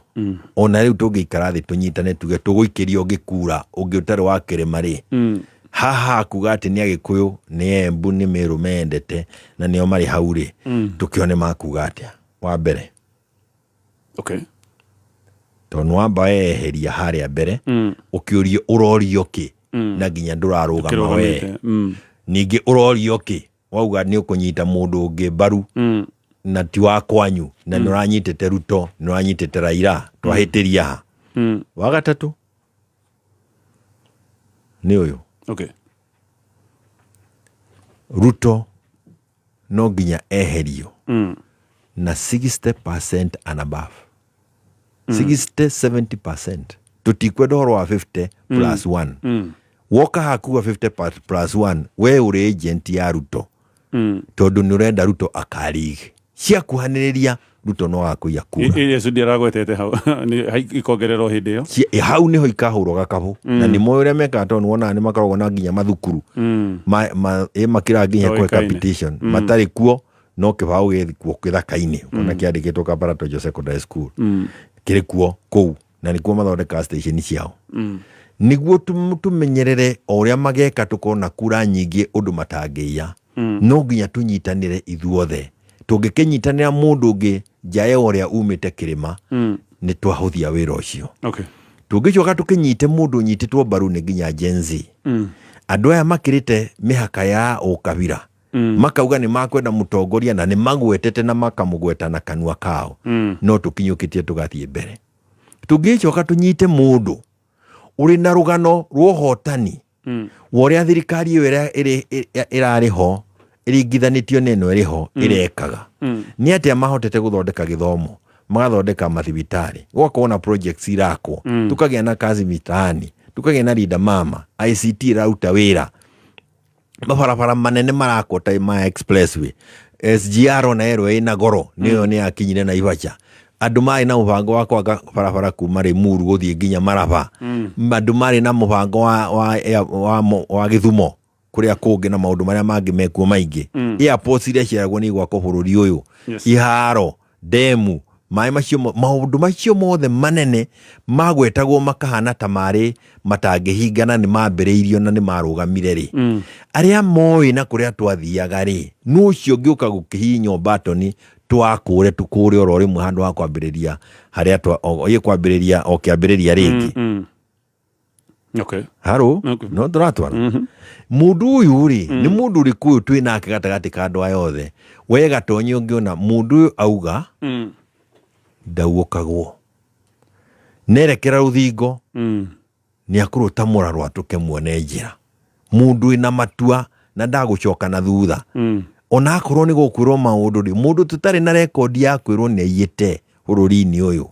Ona rĩu tũngĩikara thĩ tũnyitane tuge tũgũikĩria ũngĩ kura ũngĩ ũtarĩ wa kĩrĩma rĩ, haha kuga atĩ nĩ Agĩkũyũ, nĩ Embu, nĩ Mĩrũ mendete na nĩo marĩ hau rĩ, tũkĩone makuga atĩa. Wa mbere, Okay. Tondũ nĩwamba weyeheria harĩa mbere, ũkĩũrio ũrorio kĩ, na nginya ndũrarũgama we. Ũkĩrũgamĩte. Ningĩ ũrorio kĩ wauga nĩ ũkũnyita mũndũ ũngĩ mbaru na ti wa kwanyu, na nĩ ũranyitĩte Ruto, nĩ ũranyitĩte Raila, twahĩtĩria ha? Wa gatatũ nĩ ũyũ. Okay. Ruto no nginya eherio na 60% and above, 60 70%. Tũtikwenda ũhoro wa 50 plus 1. Woka hakuga 50 plus 1, we ũrĩ agent ya Ruto, tondũ nĩ ũrenda Ruto akarig ciakuhanĩrĩria. Ruto no agakũiya kura. Iria Sudi aragwetete hau nĩ ikongererwo hĩndĩ ĩyo. Hau nĩho ikahũrwo gakabũ, na nĩ moĩ ũrĩa mekaga, tondũ nĩwonaga nĩ makoragwo na nginya mathukuru makĩra nginya kwe Toĩkaine. capitation matarĩ kuo, no kĩbaũ gĩthi kuo gĩthaka-inĩ, ũkona kĩandĩkĩtwo Kabaratojo Secondary School, kĩrĩ kuo kũu, na nĩkuo mathondekaga station ciao, nĩguo tũmenyerere o ũrĩa mageka, tũkorwo na kura nyingĩ ũndũ matangĩiya. No nginya tũnyitanĩre ithuothe. Tũngĩkĩnyitanĩra mũndũ ũngĩ nja ya ũrĩa umĩte kĩrĩma, nĩ twahũthia wĩra ũcio. Tũngĩcoka tũkĩnyite mũndũ ũnyitĩtwo mbaru nĩ nginya Gen Z, andũ aya makĩrĩte mĩhaka ya ũkabira, makauga nĩ makwenda mũtongoria, na nĩ magwetete na makamũgweta na kanua kao, no tũkinyũkĩtie tũgathiĩ mbere. Tũngĩcoka tũnyite mũndũ ũrĩ na rũgano rwa ũhotani wa ũrĩa thirikari ĩyo ĩrarĩ ho ĩringithanĩtio na ĩno ĩrĩ ho ĩrekaga, nĩ atĩa mahotete gũthondeka gĩthomo, magathondeka mathibitarĩ, gũgakorwo na projects irakwo, tukagĩa na kazi mitaani, tukagĩa na Linda Mama, ICT ĩraruta wĩra, mabarabara manene marakwo ta ma expressway, SGR ona ĩrwo ĩna goro nĩyo nĩ yakinyire Naivasha. Andũ marĩ na mũbango wa kwaka barabara kuma Limuru gũthiĩ nginya Maraba. Andũ marĩ na mũbango wa Gĩthumo kũrĩa kũngĩ, na maũndũ marĩa mangĩ mekuo maingĩ. Airports iria ciaragwo nĩ igwakwo bũrũri ũyũ, iharo, ndemu, maĩ macio, maũndũ macio mothe manene magwetagwo makahana ta marĩ matangĩhingana, nĩ mambĩrĩirio na nĩ marũgamire rĩ. Arĩa moĩ na kũrĩa twathiaga rĩ, nũ ũcio ũngĩũka gũkĩhihinywo batoni twakũre tũkũre oro rĩmwe, handũ ha kwambĩrĩria harĩa ĩ kwambĩrĩria o kĩambĩrĩria rĩngĩ? Haro no tũratwara mũndũ ũyũ rĩ, nĩ mũndũ ũrĩkũ ũyũ twĩ nake gatagatĩ ka andũ aya othe? We Gatonyi, ũngĩona mũndũ ũyũ auga ndauũkagwo, nerekera rũthingo, nĩ akũrũta mũrarũ atũke muone njĩra, mũndũ wĩna matua na ndagũcoka na thutha, ona akorwo nĩ gũkwĩrwo maũndũ rĩ, mũndũ tũtarĩ na rekondi ya kwĩrwo nĩ aiyĩte bũrũri-inĩ ũyũ,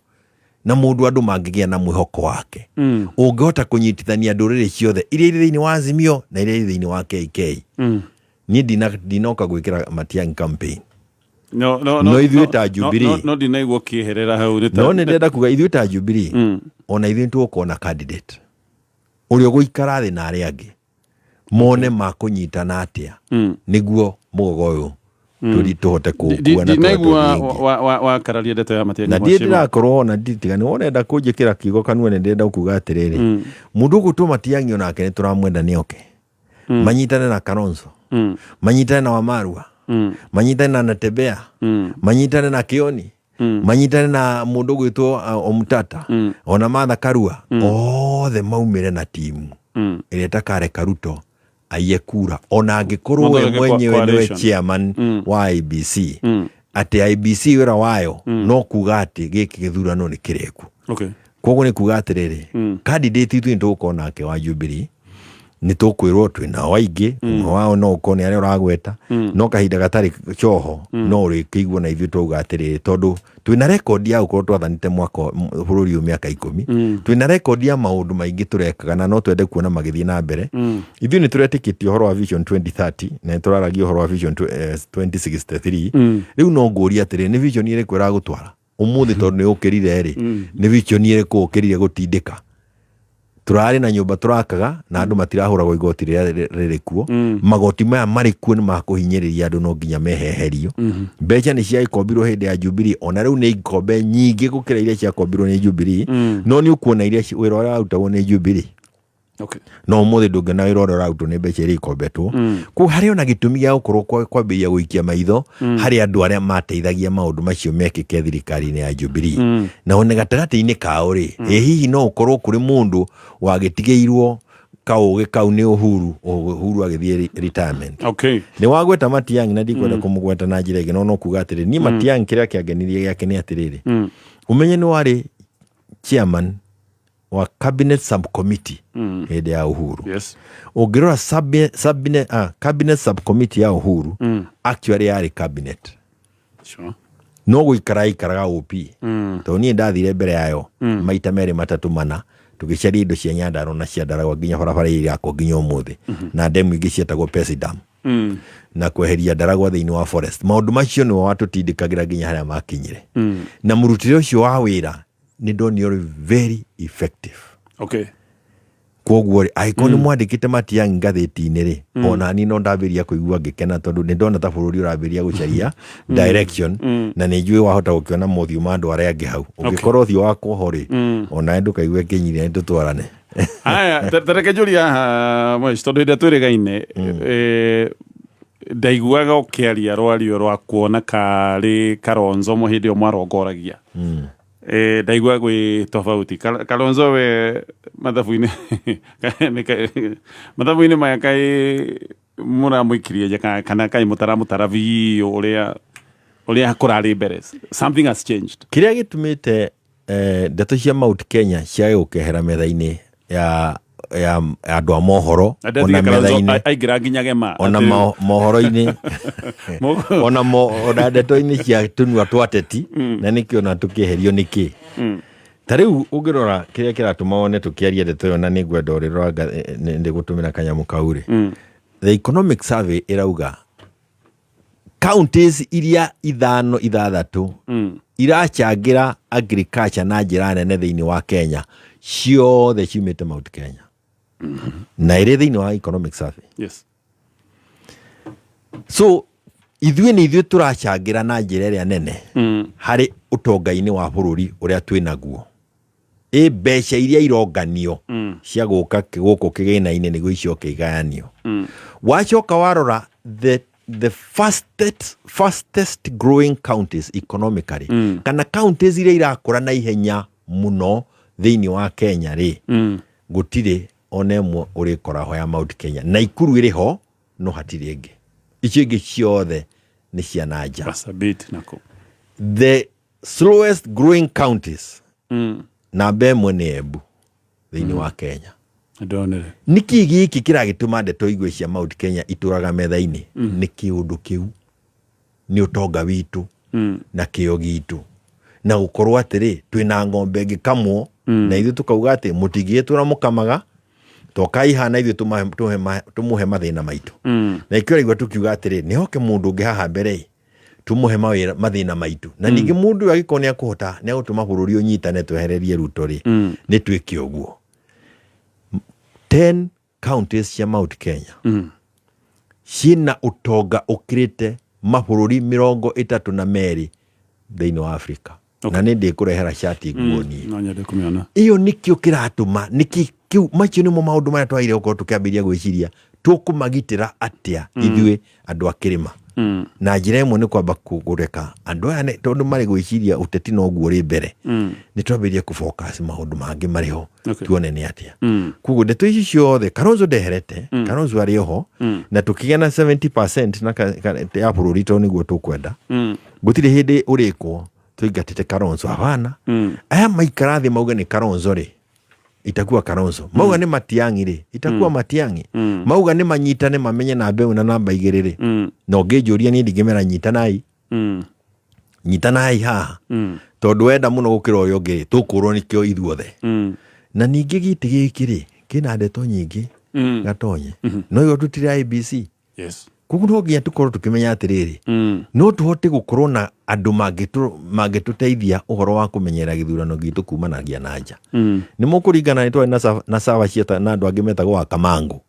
na mũndũ andũ mangĩgĩa na mwĩhoko wake, ũngĩhota kũnyitithania ndũrĩrĩ ciothe iria irĩ thĩinĩ wa Azimio na iria irĩ thĩinĩ wa KK. Niĩ ndinoka gwĩkĩra Matiang'i campaign. No, no, No ithuĩ ta Jubilee. No ndinaigua ũkĩeherera hau nĩ No nĩ ndĩrenda kuga ithuĩ ta Jubilee, ona ithuĩ nĩ na candidate ũrĩa ũgũikara thĩ na arĩa angĩ mone makũnyitana atĩa, nĩguo mũgogo ũyũ tũri tũhote kũũkua na ndinaigua tũhote. Wakararia ndeto ya Matiang'i. Na ndiĩ Mheshimiwa. ndĩrakorwo ona nditiga nĩ ũrenda kũnjĩkĩra kiugo kanua, nĩ ndĩrenda kuga atĩrĩrĩ, mũndũ ũgũtwo Matiang'i onake nĩ tũramwenda, nĩ oke manyitane na Kalonzo, manyitane na Wamarua, manyitane na Natembea, manyitane na Kioni, manyitane na mũndũ ũgwĩtwo Omtata, ona Martha Karua, othe maumĩre na timu ĩrĩa ĩtakareka Ruto aiye kura, ona angĩkorwo we Mathondeke mwenyewe nĩwe coalition. chairman wa IBC, atĩ IBC wĩra wayo no kuga atĩ gĩkĩ gĩthurano nĩ kĩrĩku. Koguo nĩ kuga atĩrĩrĩ, candidate ithuĩ nĩ tũgũkorwo nake wa Jubilee, nĩ tũkwĩrwo twĩ nao aingĩ, ũmwe wao no ũkorwo nĩ arĩa ũragweta, no kahinda gatarĩ coho no ũrĩkĩigua na ithuĩ twauga atĩrĩrĩ, tondũ twĩna rekondi ya gũkorwo twathanĩte mwaka bũrũri ũyũ mĩaka 10, twĩna rekondi ya maũndũ maingĩ tũrekaga na no twende kuona magĩthiĩ na mbere. Ithuĩ nĩ tũretĩkĩtie ũhoro wa Vision 2030 na nĩ tũraragia ũhoro wa Vision 2063. Rĩu no ngũria atĩrĩrĩ, nĩ vision ĩrĩkũ ĩragũtwara ũmũthĩ, tondũ nĩ ũkĩrire rĩ? Nĩ vision ĩrĩkũ ũkĩrire gũtindĩka? Tũrarĩ na nyũmba tũrakaga na andũ matirahũragwo igoti rĩrĩa rĩrĩ kuo. Magoti maya marĩ kuo nĩ makũhinyĩrĩria andũ, no nginya meheherio. Mbeca nĩ ciagĩkombirwo hĩndĩ ya Jubilee, ona rĩu nĩ ikombe nyingĩ gũkĩra iria ciakombirwo nĩ Jubilee, no nĩ ũkuona iria wĩra ũrĩa warutagwo nĩ Jubilee. No ũmũthĩ ndũngĩona wĩra ũrĩa ũrarutwo nĩ mbeca iria ikombetwo. Koguo harĩ ona gĩtũmi gĩa gũkorwo kwambĩrĩria gũikia maitho harĩ andũ arĩa mateithagia maũndũ macio mekĩke thirikari-inĩ ya Jubilee. Na one gatagatĩ-inĩ kao rĩ, ĩ hihi no ũkorwo kũrĩ mũndũ wagĩtigĩirwo kaũgĩ kau nĩ Uhuru, Uhuru agĩthiĩ retirement. Nĩ wagweta Matiang'i na ndikwenda kũmũgweta na njĩra ĩngĩ, no no kuga atĩrĩ, niĩ Matiang'i kĩrĩa kĩangenirie gĩake nĩ atĩrĩrĩ, ũmenye nĩ warĩ chairman wa cabinet subcommittee hĩndĩ ya Uhuru. Ũngĩrora cabinet subcommittee ya Uhuru, actually yarĩ cabinet. No gũikara aikaraga OP. Tondũ niĩ ndathire mbere yayo maita merĩ matatũ mana, tũgĩcaria indo cia Nyandarua na cia Ndaragwa nginya barabara iria irakwo nginya ũmũthĩ, na ndemu ingĩ cietagwo Pesidam, na kweheria Ndaragwa thĩinĩ wa forest. Maũndũ macio nĩmo watũtindĩkagĩra nginya harĩa makinyire. Na mũrutĩre ũcio wa wĩra nĩ ndonire ũrĩ very effective. Koguo rĩ, angĩkorwo nĩ mwandĩkĩte Matiang'i ngathĩti-inĩ rĩ, ona niĩ no ndambĩrĩria kũigua ngĩkena, tondũ nĩ ndona ta bũrũri ũrambĩrĩria gũcaria direction, na nĩ njũĩ wahota gũkĩona mothiũ ma andũ arĩa angĩ hau. Ũngĩkorwo ũthiũ wakwa ho rĩ, onawe ndũkaigue kĩnyiria, nĩ tũtwarane. Aya, tareke njũrie haha Mũheci, tondũ hĩndĩ ĩrĩa twĩrĩgaine, ndaiguaga ũkĩaria rwario rwa kuona karĩ Kalonzo mo hĩndĩ ĩyo mwarongoragia. Ndaigua gwĩ tofauti. Kalonzo we mathabu-inĩ mathabu-inĩ maya kaĩ mũramũikirie nja kana kaĩ mũtaramũtara biũ ũrĩa kũrarĩ mbere? Something has changed. Kĩrĩa gĩtũmĩte ndeto cia Mount Kenya ciage gũkehera metha-inĩ ya andũ a mohoro, ona Ndatige Kalonzo metha-inĩ aingĩra nginya gema ona mohoro-inĩ, ona ndeto-inĩ cia tũnua twa ateti, na nĩkĩo ona tũkĩeherio nĩkĩ. Ta rĩu ũngĩrora kĩrĩa kĩratũma wone tũkĩaria ndeto ĩyo, na nĩ ngwenda ũrĩrora ndĩgũtũmĩra kanyamũ kau rĩ, the economic survey ĩrauga counties iria ithano ithathatũ iracangĩra agriculture na njĩra nene thĩinĩ wa Kenya ciothe ciumĩte Mount Kenya, na ĩrĩ thĩinĩ wa economic survey. So ithuĩ nĩ ithuĩ tũracangĩra na njĩra ĩrĩa nene harĩ ũtonga-inĩ wa bũrũri ũrĩa twĩ naguo. Ĩ mbeca iria ironganio cia gũka gũkũ kĩgĩna-inĩ nĩguo icoke igayanio. Wacoka warora the fastest growing counties economically, kana counties iria irakũra na ihenya mũno thĩinĩ wa Kenya rĩ, gũtirĩ ona ĩmwe ũrĩkora ho ya Mount Kenya. Naikuru ĩrĩ ho, no hatirĩ ĩngĩ. Icio ingĩ ciothe nĩ cia na nja. Marsabit nako. The slowest growing counties, namba ĩmwe nĩ Embu thĩinĩ wa Kenya. Ndonere. Nĩkĩ gĩkĩ kĩragĩtũma ndeto igue cia Mount Kenya itũraga metha-inĩ? Nĩ kĩũndũ kĩu, nĩ ũtonga witũ na kĩo gitũ, na gũkorwo atĩrĩ twĩna ng'ombe ĩngĩkamwo, na ithuĩ tũkauga atĩ mũtingĩgĩtũra mũkamaga tokai haha ithuĩ tũmũhe mathĩna maitũ. Na ikĩo raigua tũkiuga atĩrĩ, nĩ hoke mũndũ ũngĩ haha mbere ĩ, tũmũhe mawĩra mathĩna maitũ, na ningĩ mũndũ ũyũ angĩkorwo nĩ akũhota nĩ agũtũma bũrũri ũnyitane twehererie Ruto rĩ, nĩ twĩke ũguo. 10 counties cia Mount Kenya ciĩna ũtonga ũkĩrĩte mabũrũri 32 thĩinĩ wa Afrika, na nĩ ndĩkũrehera cati nguonie. No nyende kũmĩona. Ĩyo nĩkĩo kĩratũma, nĩkĩ kĩu, macio nĩmo maũndũ marĩa twagĩrĩire gũkorwo tũkĩambĩrĩria gwĩciria tũkũmagitĩra atĩa ithuĩ andũ a kĩrĩma. Na njĩra ĩmwe nĩ kwamba kũreka andũ aya tondũ marĩ gwĩciria ũteti noguo ũrĩ mbere, nĩ twambĩrĩrie kũ focus maũndũ mangĩ marĩ ho, tuone nĩ atĩa. Koguo ndeto ici ciothe, Kalonzo ndeherete, Kalonzo arĩ oho, na tũkĩgĩa na 70% na ya bũrũri, tondũ nĩguo tũkwenda. Gũtirĩ hĩndĩ ũrĩkwo tũingatĩte Kalonzo, hapana. Aya maikara thĩ mauge nĩ Kalonzo rĩ, itakuwa Kalonzo. Mauga nĩ Matiang'i rĩ, itakuwa Matiang'i. Mauga nĩ manyitane mamenye namba ĩmwe na namba igĩrĩ rĩ, na ũngĩnjũria niĩ ndingĩmera nyitanai, nyitanai haha, tondũ wenda mũno gũkĩra ũrĩa ũngĩ rĩ, tũkũrwo nĩkĩo ithuothe. Na ningĩ gĩtĩ gĩkĩ rĩ, kĩna ndeto nyingĩ gatonye, no ĩyo tutire IEBC. Koguo no nginya tũkorwo tũkĩmenya atĩrĩrĩ, no tũhote gũkorwo na andũ mangĩtũteithia ũhoro wa kũmenyerera gĩthurano gitũ kumanagia na nja. Nĩ mũkũringana nĩ twarĩ na sava cieta na andũ angĩ metagwo wa Kamangu.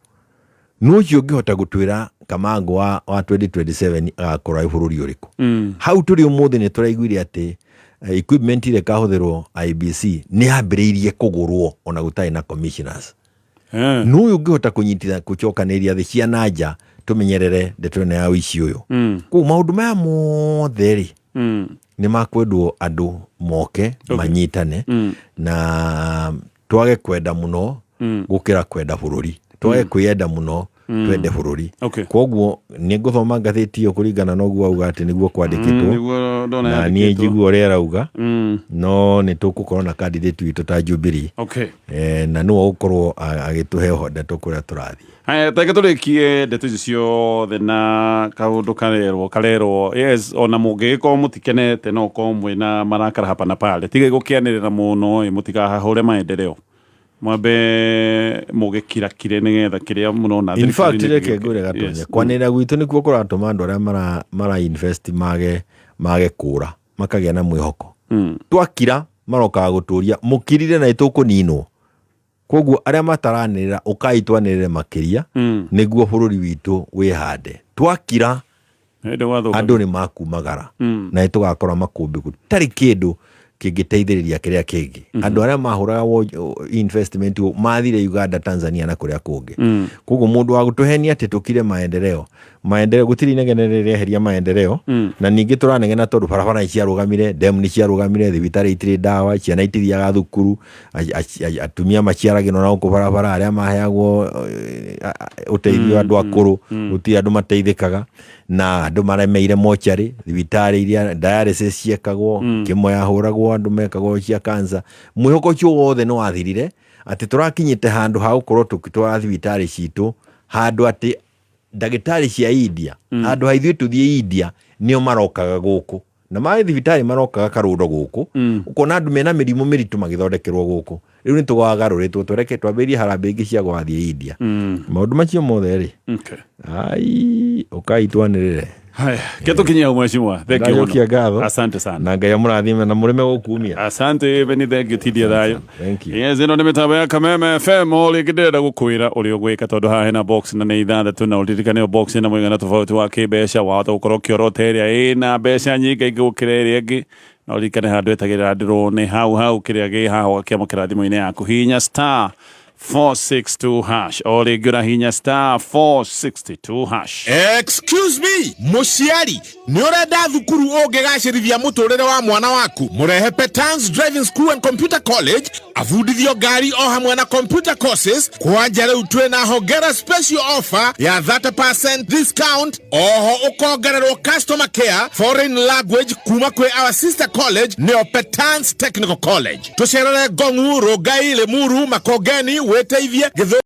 No ũcio ũngĩhota gũtwĩra Kamangu wa 2027 agakorwo arĩ bũrũri ũrĩkũ? Hau tũrĩ ũmũthĩ nĩ tũraiguire atĩ equipment ĩrĩa ĩkahũthĩrwo IEBC nĩ yambĩrĩirie kũgũrwo ona gũtarĩ na commissioners. Nũ ũyũ ũngĩhota kũnyitithania, gũcokanĩrĩria thĩ cia na nja tũmenyerere ndeto ĩno ya ũici ũyũ? Koguo maũndũ maya mothe rĩ, nĩ makwendwo andũ moke manyitane na twage kwenda mũno gũkĩra kwenda bũrũri, twage kwĩyenda mũno, twende bũrũri. Koguo nĩ ngũthoma ngathĩti ĩyo kũringana na ũguo auga atĩ nĩguo kwandĩkĩtwo. Nĩguo ndona Na niĩ yandĩkĩtwo. njigua ũrĩa arauga, no nĩ tũgũkorwo na candidate witũ ta Jubilee. Na nĩwe ũgũkorwo agĩtũhe ndeto kũrĩa tũrathiĩ. Haya, teke tũrĩkie ndeto ici ciothe na kaũndũ karerwo yes, ona mũngĩgĩkorwo mũtikenete, no ũkorwo mwĩna marakara hapa na pale, tigai gũkĩanĩrĩra mũno ĩ, mũtikahahũre maendeleo, mwambe mũgĩkirakire nĩgetha kĩrĩa mũrona In fact, thirikari-inĩ reke gĩgĩũke. ngwĩre Gatonye, kwanĩrĩra gwitũ nĩkuo kũratũma andũ arĩa mara invest mage kũra, makagĩa na mwĩhoko. Twakira marokaga gũtũria mũkirire na ĩtũkũninwo. Koguo arĩa mataranĩrĩra, ũkai twanĩrĩre makĩria nĩguo bũrũri witũ wĩhande. Twakira Hĩndĩ gwathũka. andũ nĩ makumagara na nĩ tũgakora makũmbĩ gũtarĩ kĩndũ kĩngĩteithĩrĩria kĩrĩa kĩngĩ. Andũ arĩa mahũraga investment mathire Uganda, Tanzania na kũrĩa kũngĩ. Koguo mũndũ wa gũtũhenia atĩ tũkire maendeleo, maendeleo gũtirĩ inegene rĩreheria maendeleo. Na ningĩ tũranegena tondũ barabara nĩ ciarũgamire, demu nĩ ciarũgamire, thibitarĩ itirĩ ndawa, ciana itithiaga thukuru, atumia maciaragĩrwo na gũkũ barabara, arĩa maheagwo ũteithio, andũ akũrũ, gũtirĩ andũ mateithĩkaga, na andũ maremeire mocarĩ, thibitarĩ iria dialysis ciekagwo, kĩmo yahũragwo, andũ mekagwo cia cancer. Mwĩhoko ũcio wothe nĩ wathirire, atĩ tũrakinyĩte handũ ha gũkorwo tũgĩtwara thibitarĩ citũ handũ atĩ ndagĩtarĩ cia India, handũ ha ithuĩ tũthiĩ India, nĩo marokaga gũkũ na marĩ thibitarĩ marokaga karũndo gũkũ. Ũkona andũ mena mĩrimũ mĩritũ magĩthondekerwo gũkũ. Rĩu nĩ tũgagarũrĩtwo, twereke twambĩrĩrie harambĩ ingĩ cia gũgathiĩ India. Maũndũ macio mothe rĩ, ai, ũkai twanĩrĩre. Haya, ke tũkinyie hau, mheshimiwa. Thank you mũno. Ndacokia ngatho. Asante sana. Na Ngai amũrathime na mũrĩme gũkumia. Asante Beni, thank you, tidia thayo. Thank you. Yes, ĩno nĩ mĩtambo ya Kameme FM. O rĩngĩ ndĩrenda gũkwĩra ũrĩa ũgwĩka tondũ haha hena box na nĩ ithathatũ, na ũririkane o box ĩna mũigana tofauti wa kĩmbeca. Wahota gũkorwo ũkĩorota ĩrĩa ĩna mbeca nyingĩ ingĩ gũkĩra ĩrĩa ĩngĩ, na ũririkane handũ etagĩrĩra ndĩrwo nĩ hau hau kĩrĩa gĩ haha ũgakĩamũkĩra thimũ-inĩ yaku. Hihinya *462#. O rĩngĩ ũrahihinya *462#. Excuse me, mũciari, nĩ ũrenda thukuru ũngĩgacĩrithia mũtũrĩre wa mwana waku? Mũrehe Petans Driving School and Computer College abundithio ngari o hamwe na computer courses. Kwanja rĩu twĩna hongera special offer ya 30% discount, oho ũkongererwo customer care, foreign language kuma kwĩ our sister college, nĩo Petans Technical College. Tũcerere Ngongu, Rongai, Limuru, Makongeni, wĩteithie Gĩthũ.